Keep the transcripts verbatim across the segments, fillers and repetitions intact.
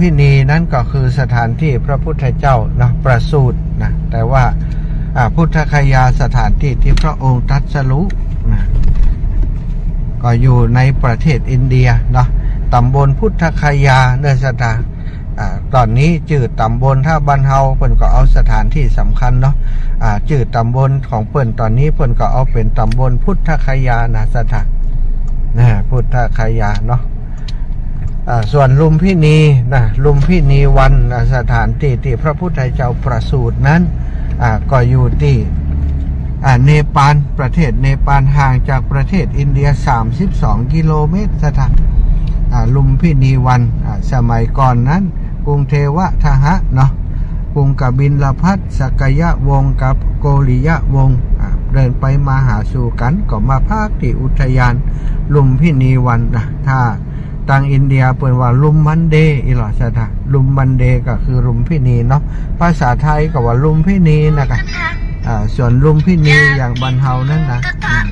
พินีนั้นก็คือสถานที่พระพุทธเจ้าเนาะประสูตินะ แต่ว่า อ่า พุทธคยา สถานที่ที่พระองค์ตรัสรู้นะ ก็อยู่ในประเทศอินเดียเนาะ ต๋ำบลพุทธคยาเนาะศรัทธา อ่า ต๋อนนี้จื้อต๋ำบล ถ้าบ้านเฮาเปิ้นก็เอาสถานที่สำคัญเนาะ อ่า จื้อต๋ำบลของเปิ้นต๋อนนี้เปิ้นก็เอาเป๋นต๋ำบลพุทธคยานะศรัทธา นะ พุทธคยาเนาะ อ่า ส่วนลุมพินีนะ ลุมพินีวันนะ สถานตี้ตี้พระพุทธเจ้าประสูตินั้น อ่า ก็อยู่ตี้ อ่า เนปาล ประเทศเนปาล ห่างจากประเทศอินเดีย สามสิบสอง กิโลเมตรศรัทธา อ่า ลุมพินีวัน อ่า สมัยก่อนนั้น กรุงเทวทหะเนาะ กรุงกบิลพัสดุ์ สักยะวงศ์กับโกริยะวงศ์ อ่า เดินไปมาหาสู่กั๋น ก็มาพักตี้อุทยานลุมพินีวันนะ ถ้า ตางอินเดียเปิ้นว่าลุมมันเดอีหลอศรัทธา ลุมมันเดก็คือลุมพินีเนาะ ภาษาไทยก็ว่าลุมพินีนะกะ อ่า ส่วนลุมพินีอย่างบ้านเฮานั้นนะ อืม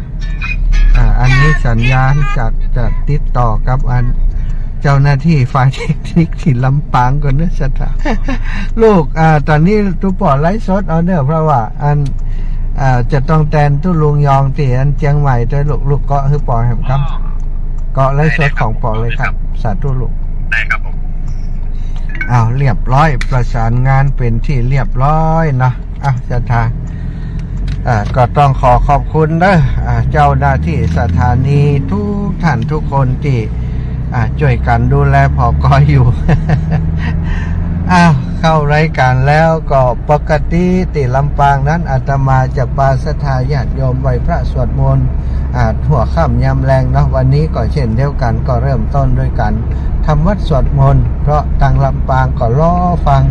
อ่า อันนี้สัญญาณจาก จะติดต่อกับอันเจ้าหน้าตี้ฝ่ายเทคนิคตี้ลำปางก่อนเนาะศรัทธา ลูก อ่า ต๋อนนี้ตุ๊ปอไลฟ์สดเอาเนาะ เพราะว่าอัน อ่า จะต้องแตนตุ๊ลุงยองตี้อันเจียงใหม่ตวยลูก ลูกเกาะหื้อปอแหมครับ เกาะไลฟ์สดของปอเลยครับ สาธุลูก ได้ครับผม อ้าว เรียบร้อย ประสานงานเป๋นตี้เรียบร้อยเนาะ อ้าว ศรัทธา อ่า ก็ต้องขอขอบคุณเนาะ อ่า เจ้าหน้าตี้สถานีทุกท่านทุกคนตี้ อ่า จ้วยกั๋นดูแลผ่อก๊อยอยู่ อ้าว เข้ารายการแล้วก็ปกติตี้ลำปางนั้นอาตมาจะปาศรัทธาญาติโยมไหว้พระสวดมนต์ อ่า หัวค่ำยามแลงเนาะ วันนี้ก็เช่นเดียวกั๋น ก็เริ่มต้นด้วยกั๋นทำวัตรสวดมนต์ เพราะตางลำปางก็รอฟัง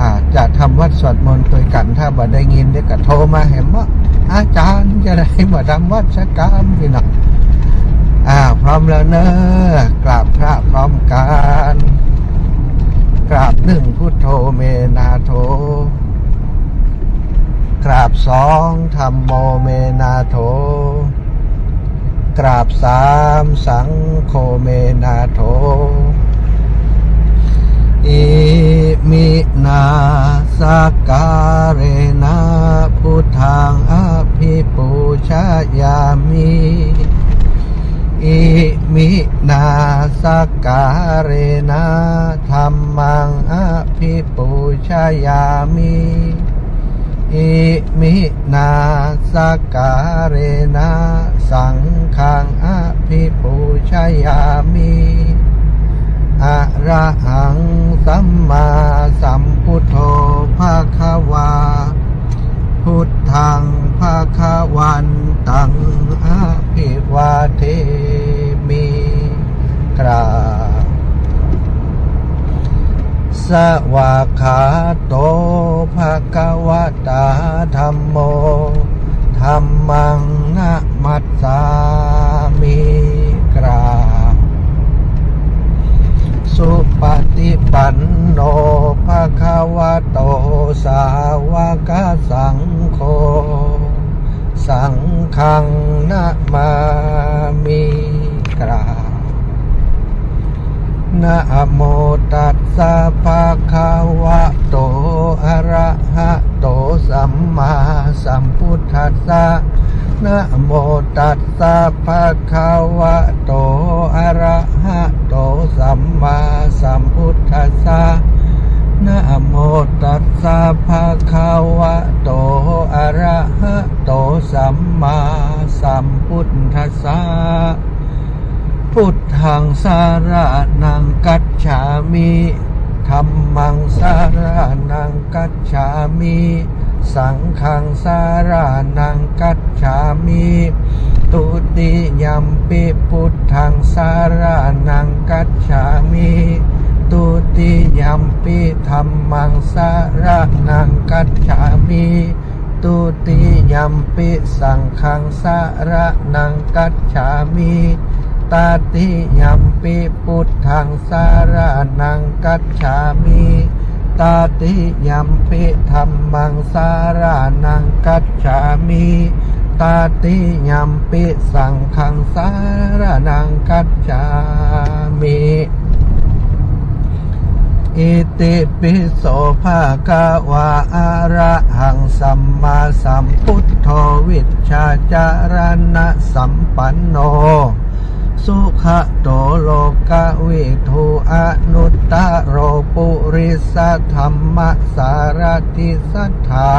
อ่า จะทำวัตรสวดมนต์ตวยกั๋น ถ้าบ่ได้ยินเดี๋ยวก็โทรมาแหมว่า อาจ๋ารย์จะได้มาทำวัตรสักกำ พี่น้อง อ่า พร้อมแล้วเนาะ กราบพระพร้อมกั๋น กราบหนึ่ง พุทโธ เม นาโถ กราบสอง ธัมโม เม นาโถ กราบสาม สังโฆ เม นาโถ อิมินา สักการะนะ พุทธัง อภิปูชยามิ อิมินา สักการะนะ ธัมมัง อภิปูชยามิ อิมินา สักการะนะ สังฆัง อภิปูชยามิ อะระหัง สัมมาสัมพุทโธ ภะคะวา พุทธัง ภะคะวันตัง อภิวาเทมิ กราบ สวากขาโต ภะคะวะตา ธัมโม ธัมมัง นะมัสสามิ กราบ สุปฏิปันโน ภะคะวะโต สาวกสังโฆ สังฆัง นะมามิ กราบ นะโมตัสสะ ภะคะวะโต อะระหะโต สัมมาสัมพุทธัสสะ นะโมตัสสะ ภะคะวะโต อะระหะโต สัมมาสัมพุทธัสสะ นะโมตัสสะ ภะคะวะโต อะระหะโต สัมมาสัมพุทธัสสะ พุทธัง สะระณัง กัจฉามิ ธัมมัง สะระณัง กัจฉามิ สังฆัง สะระณัง กัจฉามิ ตุติยัมปิ พุทธัง สะระณัง กัจฉามิ ตุติยัมปิ ธัมมัง สะระณัง กัจฉามิ ตุติยัมปิ สังฆัง สะระณัง กัจฉามิ ตติยัมปิ พุทธัง สะระณัง กัจฉามิ ตติยัมปิ ธัมมัง สะระณัง กัจฉามิ ตติยัมปิ สังฆัง สะระณัง กัจฉามิ อิติปิโส ภะคะวา อะระหัง สัมมาสัมพุทโธ วิชชาจารณะสัมปันโน สุขะโต โลกะวิทู อนุตตะโร ปุริสะธัมมะสารถิ สัตถา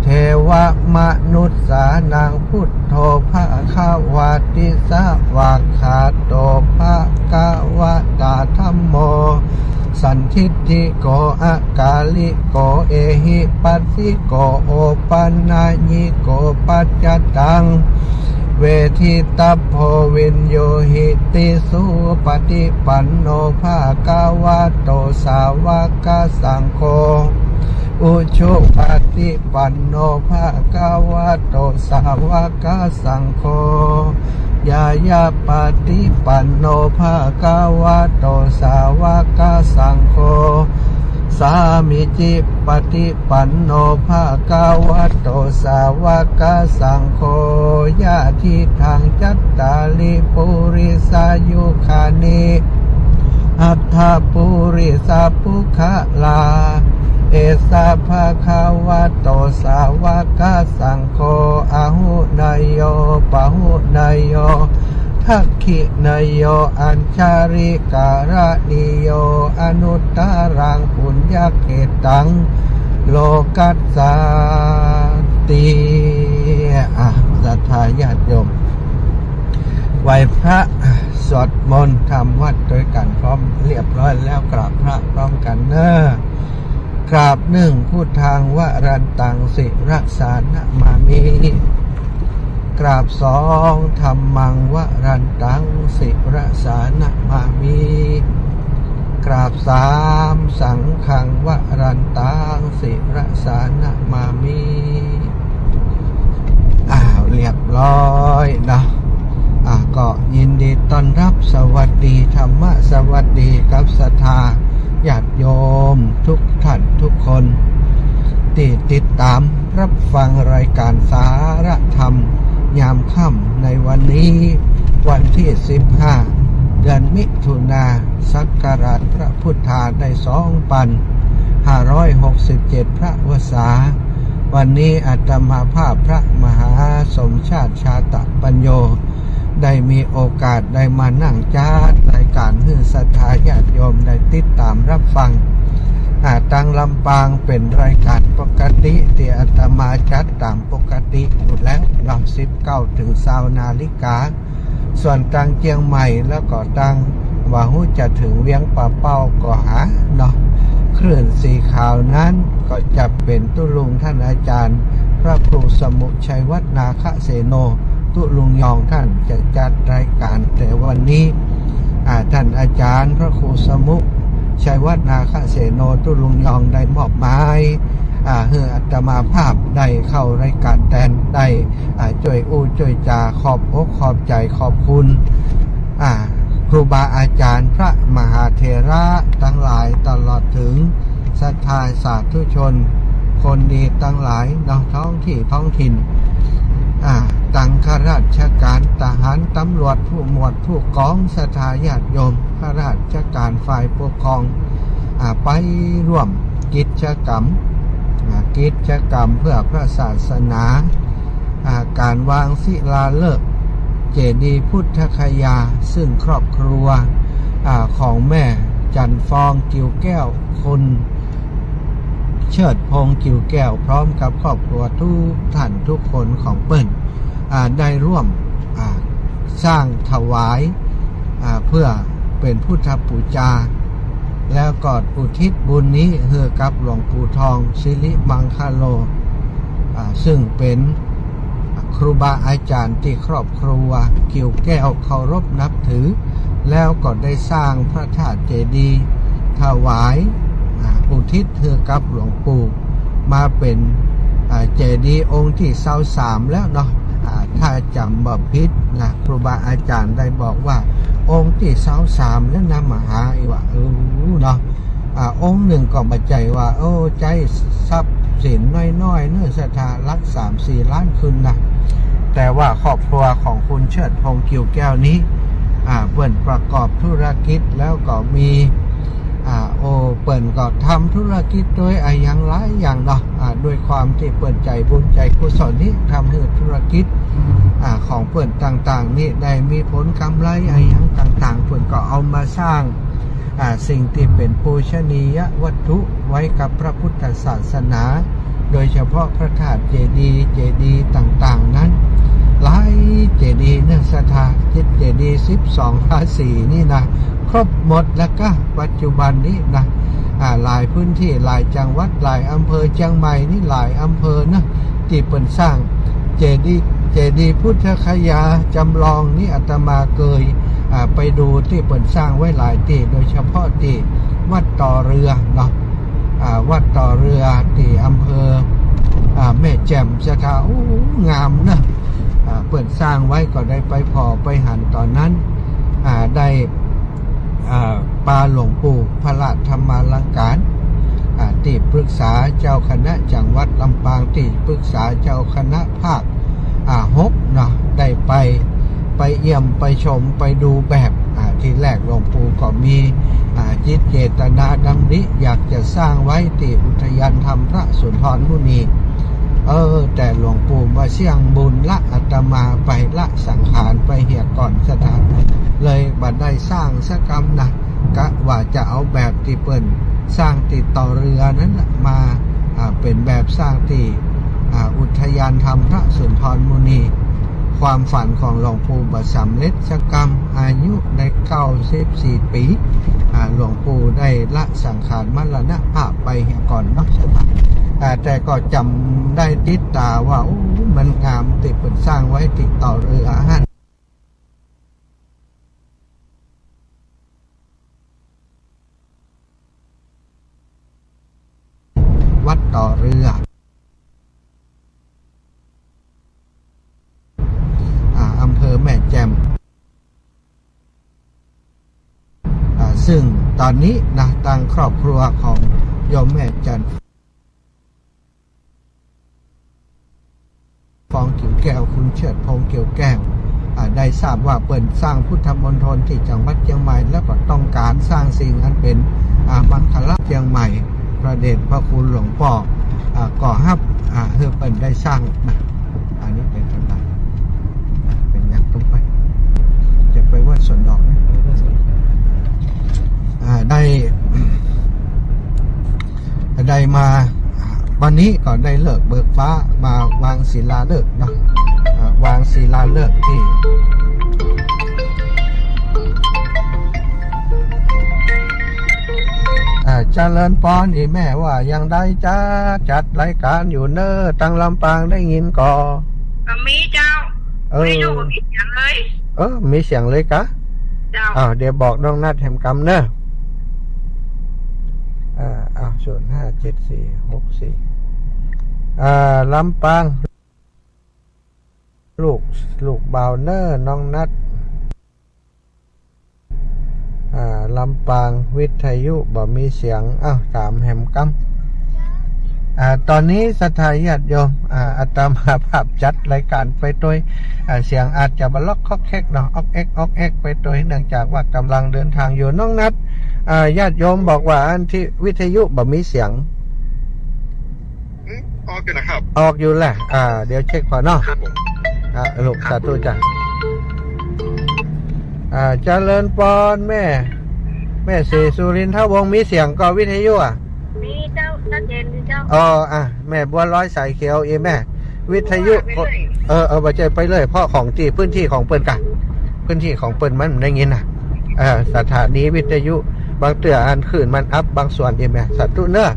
เทวะมนุสสานัง พุทโธ ภะคะวาติ สะวากขาโต ภะคะวะตา ธัมโม สันทิฏฐิโก อะกาลิโก เอหิปัสสิโก โอปันญิโก ปัจจตัง เวทิตัพโพ วิญญูหิติ สุปฏิปันโน ภะคะวะโต สาวกสังโฆ อุจุปฏิปันโน ภะคะวะโต สาวกสังโฆ ญาณปฏิปันโน ภะคะวะโต สาวกสังโฆ สามีจิปฏิปันโน ภะคะวะโต สาวกสังโฆ ยะทิฏฐัง จัตตาริ ปุริสายุคานิ อัตถะปุริสะปุคคลา เอสะ ภะคะวะโต สาวกสังโฆ อาหุเนยโย ปะหุเนยโย ทักขิเนยโย อัญชลีกรณีโย อนุตตรัง ปุญญเขตตัง โลกัสสาติ อ่ะ ศรัทธาญาติโยม ไหว้พระ สวดมนต์ ทำวัตรด้วยกั๋นพร้อมเรียบร้อยแล้ว กราบพระพร้อมกั๋นเน่อ กราบ หนึ่ง พุทธัง วรันตัง ศิรสา นะมามิ กราบ สอง ธัมมัง วรันตัง ศิรสา นะมามิ กราบ สาม สังฆัง วรันตัง ศิรสา นะมามิ อ้าว เรียบร้อยเนาะ อ่ะ ก็ยินดีต้อนรับ สวัสดี ธรรมะสวัสดีกับศรัทธาญาติโยมทุกท่านทุกคน ตี้ติดต๋ามรับฟังรายก๋านสาระธรรมยามค่ำในวันนี้ วันตี้ สิบห้า เดือนมิถุนา ศักราชพระพุทธาได้ สองปันห้าร้อยหกสิบเจ็ด พระวสา วันนี้อาตมาภาพพระมหาสมชาติ ชาตะปัญโญ ได้มีโอกาสได้มานั่งจัดรายก๋านหื้อศรัทธาญาติโยมได้ติดต๋ามรับฟัง อ่า ตางลำปางเป๋นรายก๋านปกติตี้อาตมาจัดต๋ามปกติอยู่แล้วเนาะ สิบเก้าเถิงซาวนาฬิกา ส่วนตางเจียงใหม่แล้วก็ตาง บ่ฮู้จะเถิงเวียงป่าเป้าก็หาเนาะ คลื่นสีขาวนั้นก็จะเป๋นตุ๊ลุงท่านอาจารย์พระครูสมุ ชัยวัฒน์ นาคเสโน ตุ๊ลุงยอง ท่านจะจัดรายก๋าน แต่วันนี้ อ่า ท่านอาจารย์พระครูสมุ ชัยวัฒน์ นาคเสโน ตุ๊ลุงยอง ได้มอบหมาย อ่า หื้ออาตมาภาพได้เข้ารายก๋านแตน ได้ อ่า จ้วยอู้จ้วยจ๋า ขอบอกขอบใจ๋ขอบคุณ อ่า ครูบาอาจ๋ารย์พระมหาเถระตังหลาย ตลอดเถิงศรัทธาสาธุชนคนดีตังหลายเนาะ ท้องตี้ท้องถิ่น อ่า ตังข้าราชก๋าน ทหาร ตำรวจ ผู้หมวดผู้ก๋อง ศรัทธาญาติโยม ข้าราชก๋านฝ่ายปกครอง อ่า ไปร่วมกิจกรรม อ่า กิจกรรมเพื่อพระศาสนา อ่า ก๋านวางศิลาฤกษ์เจดีย์พุทธคยา ซึ่งครอบครัว อ่า ของแม่จันทร์ฟอง กิ่วแก้ว คุณเชิดพงษ์ กิ่วแก้ว พร้อมกับครอบครัวทุกท่านทุกคนของเปิ้น อ่า ได้ร่วม อ่า สร้างถวาย อ่า เพื่อเป๋นพุทธปู๋จา แล้วก็อุทิศบุญนี้หื้อกับหลวงปู่ทอง สิริมังคโล อ่า ซึ่งเป๋นครูบาอาจ๋ารย์ตี้ครอบครัวกิ่วแก้วเคารพนับถือ แล้วก็ได้สร้างพระธาตุเจดีย์ถวาย อ่า อุทิศหื้อกับหลวงปู่ มาเป๋น อ่า เจดีย์องค์ตี้ซาวสามแล้วเนาะ อ่า ถ้าจ๋ำบ่ผิดนะ ครูบาอาจ๋ารย์ได้บอกว่าองค์ตี้ซาวสามแล้วนะ มหา อีหว่า เออ เนาะ อ่า องค์นึ่งก็บ่ใจ้ว่า โอ้ ใจ๊ทรัพย์สินน้อยๆ เนาะ ศรัทธา หลักสามสี่ล้านขึ้นนะ แต่ว่าครอบครัวของคุณเชิดพงษ์ กิ่วแก้วนี้ อ่า เปิ้นประกอบธุรกิจแล้วก็มี อ่า โอ้ เปิ้นก็ทำธุรกิจตวยอะหยังหลายอย่างเนาะ อ่า ด้วยความตี้เปิ้นใจ๋บุญใจ๋กุศลนี้ ทำหื้อธุรกิจ อ่า ของเปิ้นต่างๆ นี้ได้มีผลกำไรอะหยังต่างๆ เปิ้นก็เอามาสร้าง อ่า สิ่งตี้เป๋นปูชนียวัตถุไว้กับพระพุทธศาสนา โดยเฉพาะพระธาตุเจดีย์ เจดีย์ต่างๆ นั้น หลายเจดีย์เนาะศรัทธา เจดีย์สิบสองราศีนี่นะ ครบหมดแล้วก็ปัจจุบันนี้นะ อ่า หลายพื้นที่ หลายจังหวัด หลายอำเภอ เจียงใหม่นี่หลายอำเภอนะ ตี้เปิ้นสร้างเจดีย์ เจดีย์พุทธคยาจำลองนี่อาตมาเกย อ่า ไปดูตี้เปิ้นสร้างไว้หลายตี้ โดยเฉพาะตี้วัดต่อเรือเนาะ อ่า วัดต่อเรือตี้อำเภอ อ่า แม่แจ่มศรัทธา โอ้ งามนะ อ่า เปิ้นสร้างไว้ก็ได้ไปผ่อไปหันต๋อนนั้น อ่า ได้ อ่า ปาหลวงปู่พระธรรมาลังการ อ่า ตี้ปรึกษาเจ้าคณะจังหวัดลำปาง ตี้ปรึกษาเจ้าคณะภาค อ่า หกเนาะ ได้ไป ไปเยี่ยมไปชมไปดูแบบ อ่า ทีแรกหลวงปู่ก็มี อ่า จิตเจตนาดำริอยากจะสร้างไว้ตี้อุทยานธรรมพระสุนทรมุนี เออ แต่หลวงปู่ว่าเสี้ยงบุญละ อาตมาไปละสังขารไปเหียก่อนศรัทธา เลยบ่ได้สร้างสักกำนะ กะว่าจะเอาแบบตี้เปิ้นสร้างตี้ต่อเรือนั้นน่ะมา อ่า เป๋นแบบสร้างตี้ อ่า อุทยานธรรมพระสุนทรมุนี ความฝันของหลวงปู่บ่สำเร็จสักกำ อายุได้เก้าสิบสี่ปี๋ อ่า หลวงปู่ได้ละสังขารมรณภาพไปเหียก่อนเนาะ อ่า แต่ก็จ๋ำได้ติดต๋าว่า โอ้ มันงามตี้เปิ้นสร้างไว้ตี้ต่อเรือหั้น วัดต่อเรือ อ่า อำเภอแม่แจ่ม อ่า ซึ่งต๋อนนี้นะ ตางครอบครัวของโยมแม่จันทร์ ฟองกิ่วแก้ว คุณเชิดพงษ์กิ่วแก้ว อ่า ได้ทราบว่าเปิ้นสร้างพุทธมณฑลตี้จังหวัดเจียงใหม่ แล้วก็ต้องก๋านสร้างสิ่งอันเป๋น อ่า มังคละเจียงใหม่ พระเดชพระคุณหลวงป้อ อ่า ก็ฮับ อ่า หื้อเปิ้นได้สร้างนะ อันนี้เป๋นอันใด อ่า เป๋นอย่างตรงไป จะไปวัดสวนดอกนะ อ่า ได้ ได้มา วันนี้ก็ได้ฤกษ์เบิกฟ้ามาวางศิลาฤกษ์เนาะ อ่า วางศิลาฤกษ์ตี้ อ่า เจริญปอน อี่แม่ว่าอย่างใดจ๊ะ จัดรายก๋านอยู่เน่อ ตางลำปางได้ยินก่อ ก็มีเจ้า เออ วิทยุบ่มีเสียงเลย เออ มีเสียงเลยกะ เจ้า อ้าว เดี๋ยวบอกน้องนัดแหมกำเน่อ อ่า อ้าว ศูนย์ห้าเจ็ดสี่หกสี่ อ่า ลำปาง ลูก ลูกบ่าวเน่อ น้องนัด อ่า ลำปางวิทยุบ่มีเสียง อ้าว ถามแหมกำ อ่า ต๋อนนี้ศรัทธาญาติโยม อ่า อาตมาภาพจัดรายก๋านไปตวย อ่า เสียงอาจจะบ่ล็อกคอกแคกเนาะ ออกแอก ออกแอกไปตวย เนื่องจากว่ากำลังเดินทางอยู่ น้องนัด อ่า ญาติโยมบอกว่าอันตี้วิทยุบ่มีเสียง อืม ออกอยู่นะครับ ออกอยู่แหละ อ่า เดี๋ยวเช็คก่อนเนาะ ครับผม อ่า ลูก ครับ สาธุจ้ะ อ่า เจริญปอนแม่ แม่ศรีสุรินทวงศ์ มีเสียงก่อวิทยุอะ มีเจ้า ชัดเจนดีเจ้า อ๋อ อ่ะ แม่บัวลอยสายเขียว อี่แม่ วิทยุ ว่าไปเลย เออ เออ บ่ใจ้ไปเลย เพราะของตี้พื้นตี้ของเปิ้นกะ พื้นตี้ของเปิ้นมันได้ยินน่ะ เออ สถานีวิทยุ บางเตื้ออันคลื่นมันอัพบางส่วน อี่แม่ สาธุเน่อ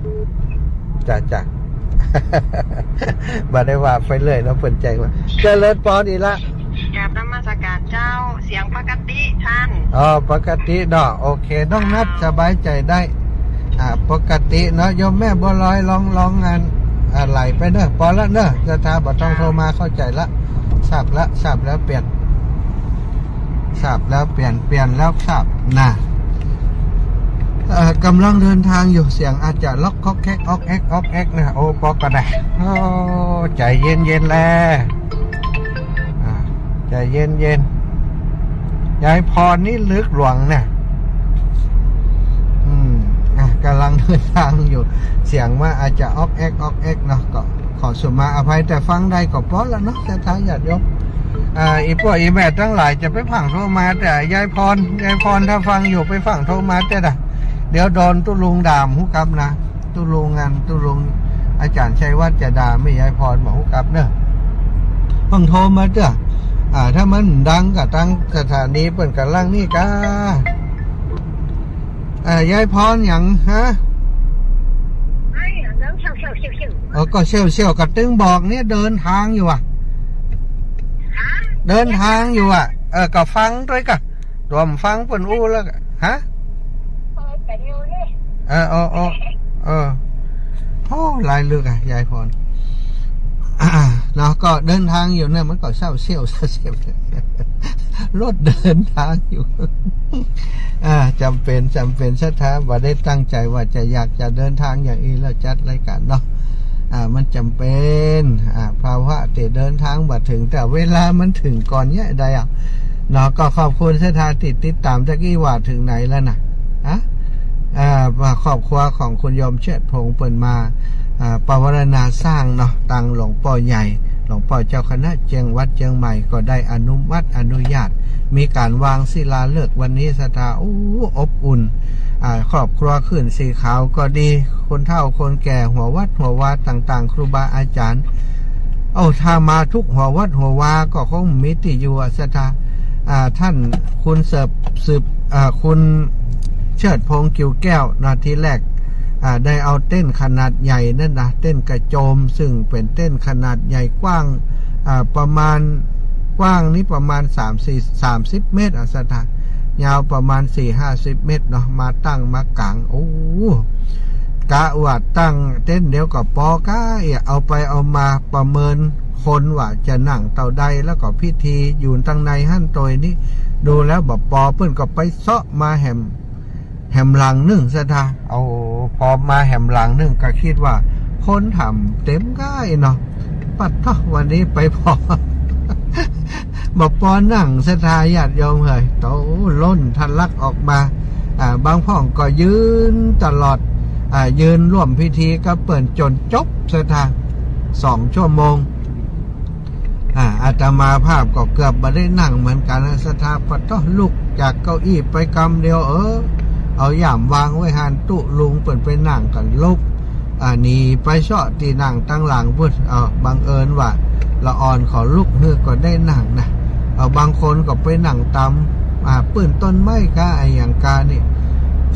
จ้ะ จ้ะ บ่ได้ว่าไปเลยเนาะ เปิ้นแจ้งว่า เจริญปอนอีกละ กราบนมัสการเจ้า เสียงปกติท่าน อ๋อ ปกติเนาะ โอเค น้องนัด เจ้า สบายใจ๋ได้ อ่า ปกติเนาะ โยมแม่บัวลอย ลอง ลองอัน อ่า ไหลไปเน่อ ปอละเน่อ ศรัทธาบ่ต้องโทรมา เข้าใจ๋ละ ทราบละ ทราบแล้วเปลี่ยน ทราบแล้วเปลี่ยน เปลี่ยนแล้วทราบนะ เอ่อ กำลังเดินทางอยู่ เสียงอาจจะล็อกคอกแคก ออกแอก ออกแอกนะ โอ้ ปอก็ได้ โอ้ ใจ๋เย็นๆ แล อ่า ใจ๋เย็นๆ ยายพรนี่ลึกหลวงนะ อืม อ่ะ ก๋ำลังเดินทางอยู่ เสียงมันอาจจะอ๊อกแอ๊กอ๊อกแอ๊กเนาะ ก็ขอสุมาอภัย แต่ฟังได้ก็ปอแล้วเนาะ ศรัทธาญาติโยม อ่า อี่ป้ออี่แม่ตังหลาย จะไปฟั่งโทรมาแต๊ ยายพร ยายพร ถ้าฟังอยู่ไปฟั่งโทรมาแต๊อะ เดี๋ยวโดนตุ๊ลุงด่าบ่ฮู้กำนะ ตุ๊ลุงอัน ตุ๊ลุงอาจ๋ารย์ชัยวัฒน์จะด่าแม่ยายพรบ่ฮู้กำเน่อ ฟั่งโทรมาแต๊อะ อ่า ถ้ามันดังก็ตังสถานีเปิ้นก๋ำลังนี่ก้า เอ่อ ยายพรหยังฮะ เออ ก็เซี่ยวๆ ก็ตึงบอกเนี่ย เดินทางอยู่อะ เดินทางอยู่อะ เออ ก็ฟังตวยกะ ตวยฟังเปิ้นอู้แล้วกะ ฮะ เออ เออ เออ เออ โอ้ หลายลึกอะ ยายพร เนาะ ก็เดินทางอยู่เนี่ย มันก็เซี่ยวๆ เซี่ยวๆ รถเดินทางอยู่ อ่า จ๋ำเป๋น จ๋ำเป๋น ศรัทธา บ่ได้ตั้งใจ๋ว่าจะอยากจะเดินทางอย่างอี้แล้วจัดรายก๋านเนาะ อ่า มันจ๋ำเป๋น อ่า ภาวะตี้เดินทางบ่เถิง แต่เวลามันเถิงก่อนเยียะได้อะ เนาะ ก็ขอบคุณศรัทธาตี้ติดต๋าม ตะกี้ว่าเถิงไหนแล้วนะ ฮะ อ่า ว่าครอบครัวของคุณโยมเชิดพงษ์เปิ้นมา อ่า ปวารณาสร้างเนาะ ตางหลวงป้อใหญ่ หลวงป้อเจ้าคณะเจียง วัดเจียงใหม่ ก็ได้อนุมัติอนุญาต มีก๋านวางศิลาฤกษ์วันนี้ศรัทธา โอ้ อบอุ่น อ่า ครอบครัวขึ้นสีขาวก็ดี คนเฒ่าคนแก่ หัววัดหัววาต่างๆ ครูบาอาจ๋ารย์ โอ้ ถ้ามาทุกหัววัดหัววาก็คงมีตี้อยู่อะศรัทธา อ่า ท่านคุณเสิบ สืบ อ่า คุณเชิดพงษ์ กิ่วแก้ว นะ ทีแรก อ่า ได้เอาเต็นท์ขนาดใหญ่นั่นนะ เต็นท์กระโจม ซึ่งเป๋นเต็นท์ขนาดใหญ่กว้าง อ่า ประมาณ กว้างนี่ประมาณสามสิบ สามสิบเมตรอะศรัทธา ยาวประมาณสี่ห้าสิบเมตรเนาะ มาตั้งมากาง โอ้ กะว่าตั้งเต็นท์เดียวก็ปอก้าเอีย เอาไปเอามาประเมินคนว่าจะนั่งเต้าใด แล้วก็พิธีอยู่ตังในหั้นตวยนี่ ดูแล้วบ่ปอ เปิ้นก็ไปเซาะมาแหม แหมหลังนึ่งศรัทธา เอา ปอมาแหมหลังนึ่งก็กึ๊ดว่าคนถ่ำเต็มก้าอี้เนาะ ปัดเถาะ วันนี้ไปปอ บ่ปอนั่งศรัทธาญาติโยมเฮย โตล้นทะลักออกมา อ่า บางพ่องก็ยืนตลอด อ่า ยืนร่วมพิธีกับเปิ้นจ๋นจบศรัทธา สองชั่วโมง อ่า อาตมาภาพก็เกือบบ่ได้นั่งเหมือนกั๋นนะศรัทธา ปัดเถาะ ลุกจากเก้าอี้ไปกำเดียว เออ เอาย่ามวางไว้หั้น ตุ๊ลุงเปิ้นไปนั่งกั๋น ลุก อ่า หนีไปเซาะตี้นั่งตังหลังปู๊น เออ บังเอิญว่าละอ่อนเขาลุก เฮอก็ได้นั่งนะ เออ บางคนก็ไปนั่งต๋าม อ่า ปื้นต้นไม้ก้า อะหยังก้านี่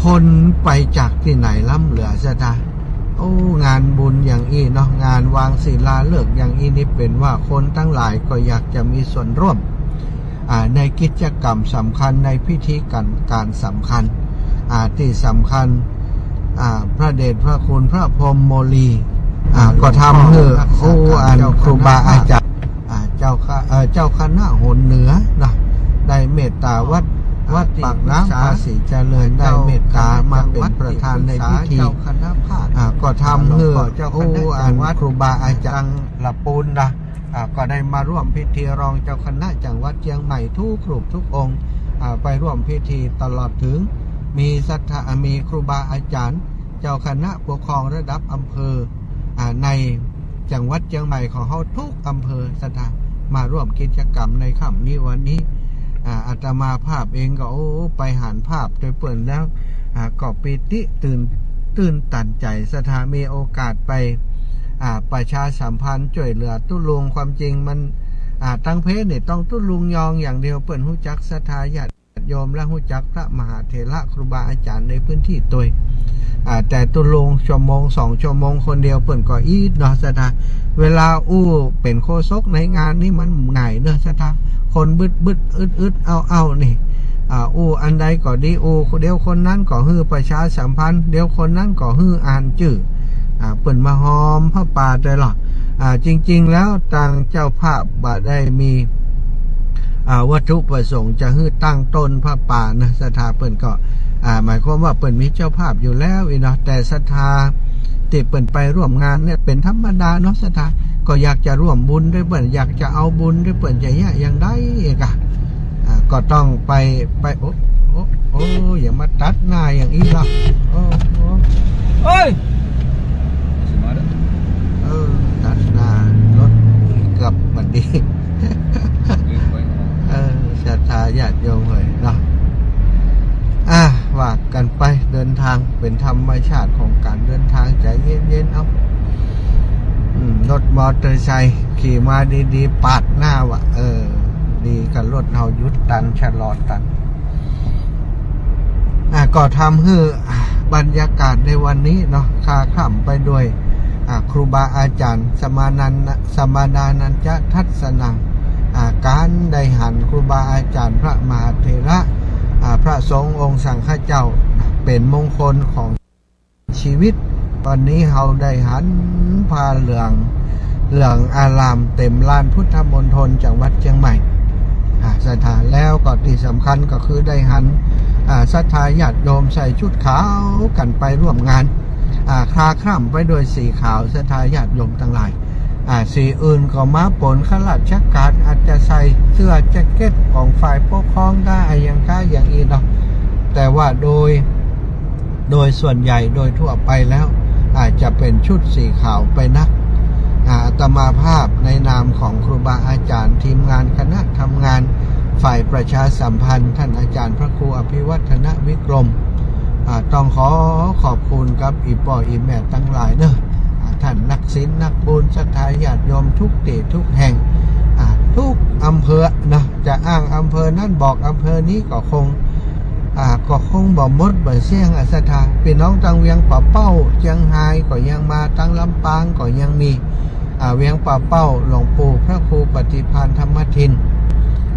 คนไปจากตี้ไหนล้ำเหลือศรัทธา โอ้ งานบุญอย่างอี้เนาะ งานวางศิลาฤกษ์อย่างอี้นี่เป๋นว่าคนตังหลายก็อยากจะมีส่วนร่วม อ่า ในกิจกรรมสำคัญ ในพิธีก๋าน ก๋านสำคัญ อ่า ตี้สำคัญ อ่า พระเดชพระคุณพระพรหมโมลี อ่า ก็ทำหื้อ โอ้ อันครูบาอาจ๋ารย์ อ่า เจ้าคณะ เอ่อ เจ้าคณะหนเหนือนะ ได้เมตตา วัด วัดปากน้ำภาษีเจริญ ได้เมตตามาเป๋นประธานในพิธี อ่า ก็ทำหื้อ โอ้ อันครูบาอาจ๋ารย์ละปูนนะ อ่า ก็ได้มาร่วมพิธี รองเจ้าคณะจังหวัดเจียงใหม่ทุกรูปทุกองค์ อ่า ไปร่วมพิธีตลอดเถิง มีศรัทธา มีครูบาอาจ๋ารย์ เจ้าคณะปกครองระดับอำเภอ อ่า ในจังหวัดเจียงใหม่ของเฮาทุกอำเภอศรัทธา มาร่วมกิจกรรมในค่ำนี้วันนี้ อ่า อาตมาภาพเองก็ โอ้ ไปหันภาพตวยเปิ้นแล้ว อ่า ก็ปีติตื่น ตื้นตันใจ๋ศรัทธา มีโอกาสไป อ่า ประชาสัมพันธ์จ้วยเหลือตุ๊ลุง ความจริงมัน อ่า ตังเพนี่ต้องตุ๊ลุงยองอย่างเดียว เปิ้นฮู้จักศรัทธาญาติโยม และฮู้จักพระมหาเถระครูบาอาจ๋ารย์ในพื้นที่ตวย อ่า แต่ตุ๊ลุงชั่วโมงสองชั่วโมงคนเดียวเปิ้นก็อิดเนาะศรัทธา เวลาอู้เป๋นโฆษกในงานนี่มันง่ายเนาะศรัทธา คนบึดบึดอึดอึดเอาเอานี่ อ่า อู้อันใดก็ดี อู้ เดี๋ยวคนนั้นก็หื้อประชาสัมพันธ์ เดี๋ยวคนนั้นก็หื้ออ่านจื้อ อ่า เปิ้นมาหอมผ้าป่าตวยลอด อ่า จริงๆ แล้วตางเจ้าภาพบ่ได้มี อ่า วัตถุประสงค์จะหื้อตั้งต้นผ้าป่านะศรัทธา เปิ้นก็ อ่า หมายความว่าเปิ้นมีเจ้าภาพอยู่แล้วอี้เนาะ แต่ศรัทธาตี้เปิ้นไปร่วมงานเนี่ยเป๋นธรรมดาเนาะศรัทธา ก็อยากจะร่วมบุญตวยเปิ้น อยากจะเอาบุญตวยเปิ้น จะเยียะอย่างใดเองกะ อ่า ก็ต้องไป ไป โอ้ โอ้ โอ้ อย่ามาตัดหน้าอย่างอี้ล่ะ โอ้ โอ้ เฮ้ย เออ ตัดหน้ารถเกือบบัดนี้ เออ ศรัทธาญาติโยมเฮยเนาะ อ่ะ ว่ากั๋นไป เดินตางเป๋นธรรมชาติของก๋านเดินตาง ใจ๋เย็นๆ เอา อืม รถมอเตอร์ไซค์ขี่มาดีๆ ปาดหน้าว่ะ เออ ดีกว่า รถเฮาหยุดตัน ชะลอตัน อ่ะ ก็ทำหื้อบรรยากาศในวันนี้เนาะ คลาคล่ำไปด้วย อ่ะ ครูบาอาจ๋ารย์ สมานัน สมานานันจะทัสสนัง อ่ะ ก๋านได้หันครูบาอาจ๋ารย์ พระมหาเถระ อ่ะ พระสงฆ์องค์สังฆเจ้า เป๋นมงคลของ ชีวิต วันนี้เฮาได้หันผ้าเหลือง เหลืองอารามเต็มลานพุทธมณฑลจังหวัดเจียงใหม่ อ่า ศรัทธา แล้วก็ตี้สำคัญก็คือได้หัน อ่า ศรัทธาญาติโยมใส่ชุดขาวกั๋นไปร่วมงาน อ่า คลาคล่ำไปด้วยสีขาว ศรัทธาญาติโยมตังหลาย อ่า สีอื่นก็มาปน ข้าราชก๋านอาจจะใส่เสื้อแจ็คเก็ตของฝ่ายปกครองก้า อะหยังก้าอย่างอี้เนาะ แต่ว่าโดย โดยส่วนใหญ่โดยทั่วไปแล้ว อาจจะเป๋นชุดสีขาวไปนัก อ่า อาตมาภาพในนามของครูบาอาจ๋ารย์ ทีมงานคณะทำงานฝ่ายประชาสัมพันธ์ ท่านอาจ๋ารย์พระครูอภิวัฒนวิกรม อ่า ต้องขอขอบคุณกับอี่ป้ออี่แม่ตังหลายเนาะ อ่า ท่านนักศีลนักบุญ ศรัทธาญาติโยมทุกตี้ทุกแห่ง อ่า ทุกอำเภอเนาะ จะอ้างอำเภอนั้นบอกอำเภอนี้ก็คง อ่า ก็คงบ่หมดบ่เสี้ยงอะ ศรัทธา ปี้น้องตางเวียงป่าเป้า เจียงฮายก็ยังมา ตางลำปางก็ยังมี อ่า เวียงป่าเป้า หลวงปู่พระครูปฏิภาณธรรมทิน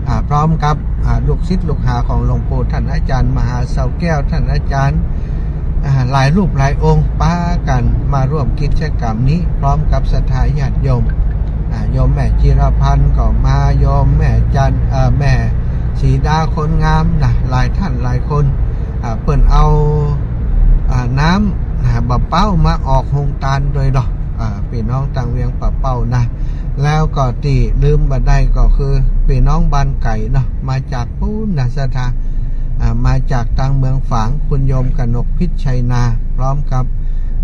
อ่า พร้อมกับ อ่า ลูกศิษย์ลูกหาของหลวงปู่ ท่านอาจ๋ารย์มหาเสาแก้ว ท่านอาจ๋ารย์ อ่า หลายรูปหลายองค์ ปากั๋นมาร่วมกิจกรรมนี้ พร้อมกับศรัทธาญาติโยม อ่า โยมแม่จิรพันธ์ก็มา โยมแม่จันทร์ เอ่อ แม่สีดาคนงามนะ หลายท่านหลายคน อ่า เปิ้นเอา อ่า น้ำ อ่า บ่าเป๊ามาออกโฮงตานโดยเนาะ อ่า ปี้น้องตางเวียงป่าเป้านะ แล้วก็ตี้ลืมบ่ได้ก็คือปี้น้องบ้านไก่เนาะ มาจากปู๊นนะ ศรัทธา อ่า มาจากตางเมืองฝาง คุณโยมกนกพิชชัยนา พร้อมกับ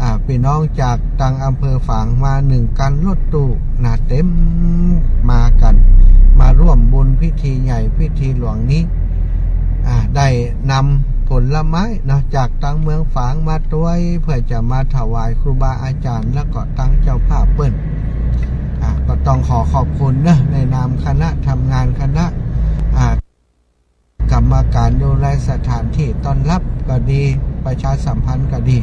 อ่า ปี้น้องจากตางอำเภอฝางมานึ่งคันรถตู้นะ เต็มมากั๋น มาร่วมบุญพิธีใหญ่พิธีหลวงนี้ อ่า ได้นำผลไม้เนาะ จากตางเมืองฝางมาตวย เพื่อจะมาถวายครูบาอาจ๋ารย์ แล้วก็ตางเจ้าภาพเปิ้น อ่า ก็ต้องขอขอบคุณเนาะ ในนามคณะทำงาน คณะ อ่า กรรมการดูแลสถานที่ต้อนรับก็ดี ประชาสัมพันธ์ก็ดี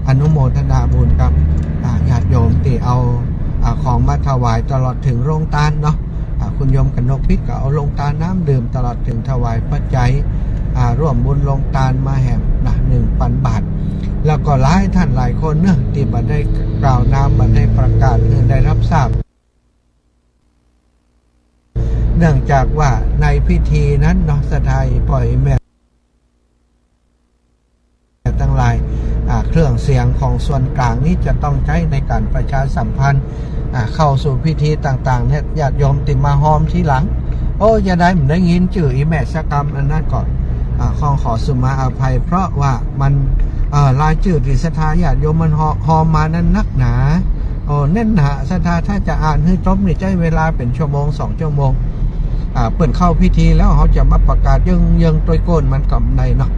อนุโมทนาบุญกับ อ่า ญาติโยมตี้เอา อ่า ของมาถวายตลอดเถิงโฮงตานเนาะ อ่า คุณโยมกนกพิชก็เอาโฮงตานน้ำดื่มตลอดเถิงถวายปัจจัย อ่า ร่วมบุญโฮงตานมาแหมนะ นึ่งปันบาท แล้วก็หลายท่านหลายคนเนาะ ตี้บ่ได้กล่าวนาม บ่ได้ประกาศหื้อได้ฮับทราบ เนื่องจากว่าในพิธีนั้นเนาะ ศรัทธาอี่ป้ออี่แม่ตังหลาย อ่า เครื่องเสียงของส่วนกลางนี้จะต้องใจ๊ในก๋านประชาสัมพันธ์ อ่า เข้าสู่พิธีต่างๆ เนี่ย ญาติโยมตี้มาฮอมทีหลัง โอ้ จะได้บ่ได้ยินจื้ออี่แม่สักกำ อันนั้นก็ อ่า ข้องขอสุมาอภัย เพราะว่ามัน เอ่อ รายจื้อตี้ศรัทธาญาติโยมมันฮอ ฮอมมานั้นนักหนา โอ้ แน่นหนา ศรัทธา ถ้าจะอ่านหื้อจบนี่ใจ๊เวลาเป๋นชั่วโมงสองชั่วโมง อ่า เปิ้นเข้าพิธีแล้ว เฮาจะมาประกาศเยิงๆ ตวยโก้นมันก็บ่ได้เนาะ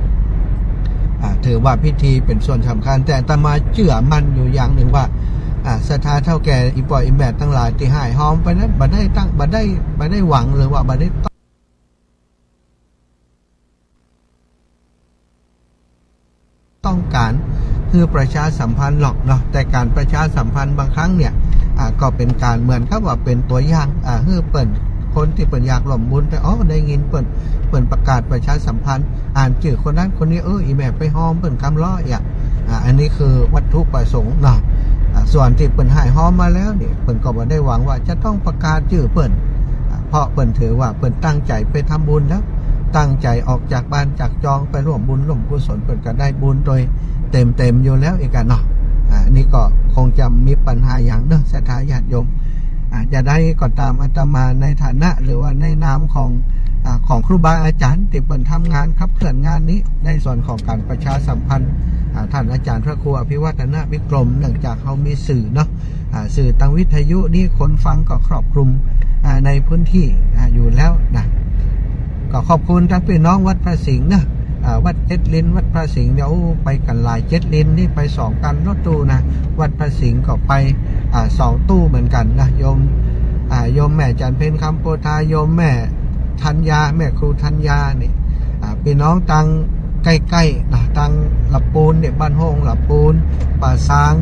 อ่า ถือว่าพิธีเป๋นส่วนสำคัญ แต่อาตมาเจื้อมั่นอยู่อย่างนึ่งว่า อ่า ศรัทธาเฒ่าแก่อี่ป้ออี่แม่ตังหลายตี้ฮ่ายฮอมไปนั้น บ่ได้ตั้ง บ่ได้ บ่ได้หวังหรือว่าบ่ได้ต้อง ต้องก๋านหื้อประชาสัมพันธ์หรอกเนาะ แต่ก๋านประชาสัมพันธ์บางครั้งเนี่ย อ่า ก็เป๋นก๋านเหมือนกับว่าเป๋นตั๋วอย่าง อ่า หื้อเปิ้น คนตี้เปิ้นอยากร่วมบุญ แต่ อ๋อ ได้ยินเปิ้น เปิ้นประกาศประชาสัมพันธ์ อ่านจื้อคนนั้นคนนี้ เออ อี่แม่ไปฮอมเปิ้นกำลออย่าง อ่า อันนี้คือวัตถุประสงค์เนาะ อ่า ส่วนตี้เปิ้นฮ่ายฮอมมาแล้วเนี่ย เปิ้นก็บ่ได้หวังว่าจะต้องประกาศจื้อเปิ้น อ่า เพราะเปิ้นถือว่าเปิ้นตั้งใจ๋ไปทำบุญแล้ว ตั้งใจ๋ออกจากบ้านจากจองไปร่วมบุญร่วมกุศล เปิ้นก็ได้บุญโดยเต็มๆ อยู่แล้วอีกอะเนาะ อ่า นี่ก็คงจะบ่มีปัญหาหยังเนาะ ศรัทธาญาติโยม อ่า จะได้ก็ตาม อาตมาในฐานะ หรือว่าในนามของ อ่า ของครูบาอาจ๋ารย์ตี้เปิ้นทำงานขับเคลื่อนงานนี้ ในส่วนของก๋านประชาสัมพันธ์ อ่า ต้านอาจ๋ารย์พระครูอภิวัฒนวิกรม เนื่องจากเฮามีสื่อเนาะ อ่า สื่อตางวิทยุนี้คนฟังก็ครอบคลุม อ่า ในพื้นตี้ อ่า อยู่แล้วนะ ก็ขอบคุณตังปี้น้องวัดพระสิงห์เนาะ อ่า วัดเจ็ดลิ้น วัดพระสิงห์เนี่ย โอ้ ไปกั๋นหลาย เจ็ดลิ้นนี่ไปสองคันรถตู้นะ วัดพระสิงห์ก็ไป อ่า สองตู้เหมือนกั๋นนะ โยม อ่า โยมแม่จันทร์เพ็ญ คำโพธา โยมแม่ธัญญา แม่ครูธัญญานี่ อ่า ปี้น้องตางใก้ๆ นะ ตางหละปูนเนี่ย บ้านโฮ่งหละปูน ป่าซาง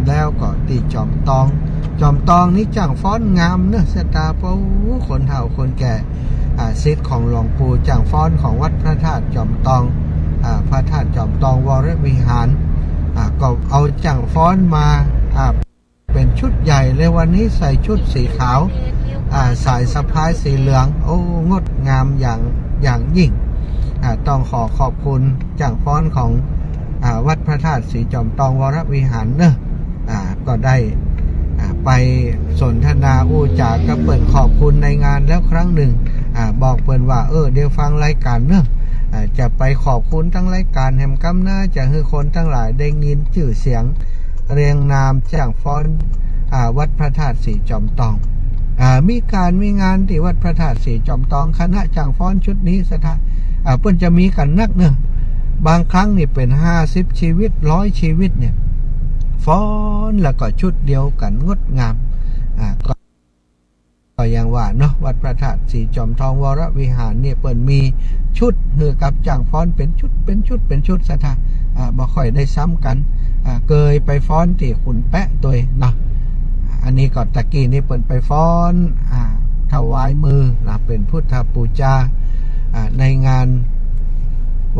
แล้วก็ตี้จอมตอง จอมตองนี่จ้างฟ้อนงามเนาะ ศรัทธา โอ้ คนเฒ่าคนแก่ อ่า ศิษย์ของหลวงปู่จ้างฟ้อนของวัดพระธาตุจอมตอง อ่า พระธาตุจอมตองวรวิหาร อ่า ก็เอาจ้างฟ้อนมา อ่า เป๋นชุดใหญ่เลย วันนี้ใส่ชุดสีขาว อ่า สายสะพายสีเหลือง โอ้ งดงามอย่าง อย่างยิ่ง อ่า ต้องขอขอบคุณจ้างฟ้อนของ อ่า วัดพระธาตุสีจอมตองวรวิหารเนาะ อ่า ก็ได้ อ่า ไปสนทนาอู้จ๋ากับเปิ้น ขอบคุณในงานแล้วครั้งหนึ่ง อ่า บอกเปิ้นว่า เออ เดี๋ยวฟังรายก๋านเนาะ อ่า จะไปขอบคุณตังรายก๋านแหมกำนา จะหื้อคนตังหลายได้ยินจื้อเสียงเรียงนามจ้างฟ้อน อ่า วัดพระธาตุสีจอมตอง อ่า มีก๋านมีงานตี้วัดพระธาตุสีจอมตอง คณะจ้างฟ้อนชุดนี้ ศรัทธา อ่า เปิ้นจะมีกั๋นนักเนาะ บางครั้งนี่เป๋นห้าสิบชีวิต ร้อยชีวิตเนี่ย ฟ้อนแล้วก็ชุดเดียวกั๋น งดงาม อ่า ก็ ก็อย่างว่าเนาะ วัดพระธาตุสีจอมตองวรวิหารเนี่ย เปิ้นมีชุดหื้อกับจ้างฟ้อนเป๋นชุด เป๋นชุด เป๋นชุด ศรัทธา อ่า บ่ค่อยได้ซ้ำกั๋น อ่า เกยไปฟ้อนตี้ขุนแป๊ะตวยเนาะ อันนี้ก็ตะกี้นี่เปิ้นไปฟ้อน อ่า ถวายมือนะ เป๋นพุทธปูจา อ่า ในงาน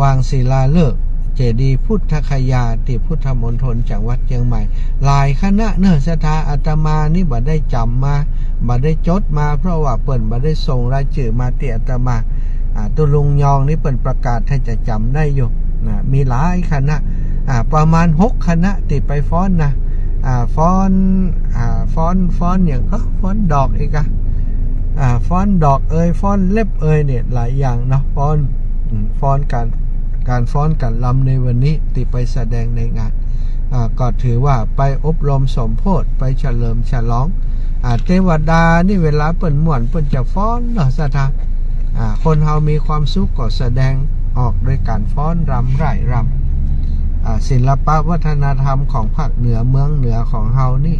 วางศิลาฤกษ์เจดีย์พุทธคยา ตี้พุทธมณฑลจังหวัดเจียงใหม่ หลายคณะเนาะ ศรัทธา อาตมานี่บ่ได้จ๋ำมา บ่ได้จดมา เพราะว่าเปิ้นบ่ได้ส่งรายจื้อมาตี้อาตมา อ่า ตุ๊ลุงยองนี่เปิ้นประกาศหื้อจะจ๋ำได้อยู่นะ มีหลายคณะ อ่า ประมาณหกคณะตี้ไปฟ้อนนะ อ่า ฟ้อน อ่า ฟ้อน ฟ้อนหยังก็ ฟ้อนดอกอีกอะ อ่า ฟ้อนดอกเอย ฟ้อนเล็บเอยเนี่ย หลายอย่างเนาะ ฟ้อน อืม ฟ้อนก๋าน ก๋านฟ้อนก๋านรำในวันนี้ตี้ไปแสดงในงาน อ่า ก็ถือว่าไปอบรมสมโภช ไปเฉลิมฉลอง อ่า เตวดานี่เวลาเปิ้นม่วนเปิ้นจะฟ้อนเนาะ ศรัทธา อ่า คนเฮามีความสุขก็แสดงออกโดยก๋านฟ้อนรำร่ายรำ อ่า ศิลปะวัฒนธรรมของภาคเหนือเมืองเหนือของเฮานี่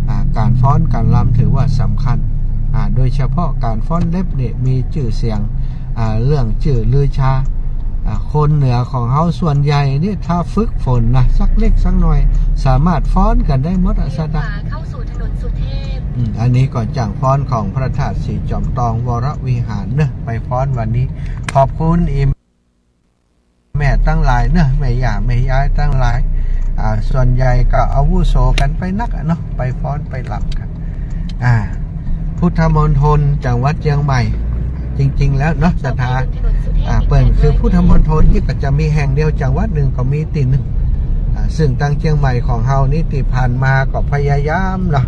อ่า ก๋านฟ้อนก๋านรำถือว่าสำคัญ อ่า โดยเฉพาะก๋านฟ้อนเล็บเนี่ยมีจื้อเสียง อ่า เรื่องจื้อลือชา อ่า คนเหนือของเฮาส่วนใหญ่นี่ถ้าฝึกฝนนะ สักเล็กสักหน่อย สามารถฟ้อนกั๋นได้หมดอะ ศรัทธา เลี้ยวขวาเข้าสู่ถนนสุเทพ อืม อันนี้ก็จ้างฟ้อนของพระธาตุสีจอมตองวรวิหารเนาะ ไปฟ้อนวันนี้ ขอบคุณอีแม่ตังหลายเนาะ แม่ย่าแม่ยายตังหลาย อ่า ส่วนใหญ่ก็อาวุโสกั๋นไปนักอะเนาะ ไปฟ้อนไปรำกั๋น อ่า พุทธมณฑลจังหวัดเจียงใหม่ จริงๆ แล้วเนาะ ศรัทธา อ่า เปิ้นคือพุทธมณฑลตี้ก็จะมีแห่งเดียว จังหวัดนึ่งก็มีตี้นึ่ง อ่า ซึ่งตางเจียงใหม่ของเฮานี่ตี้ผ่านมาก็พยายามเนาะ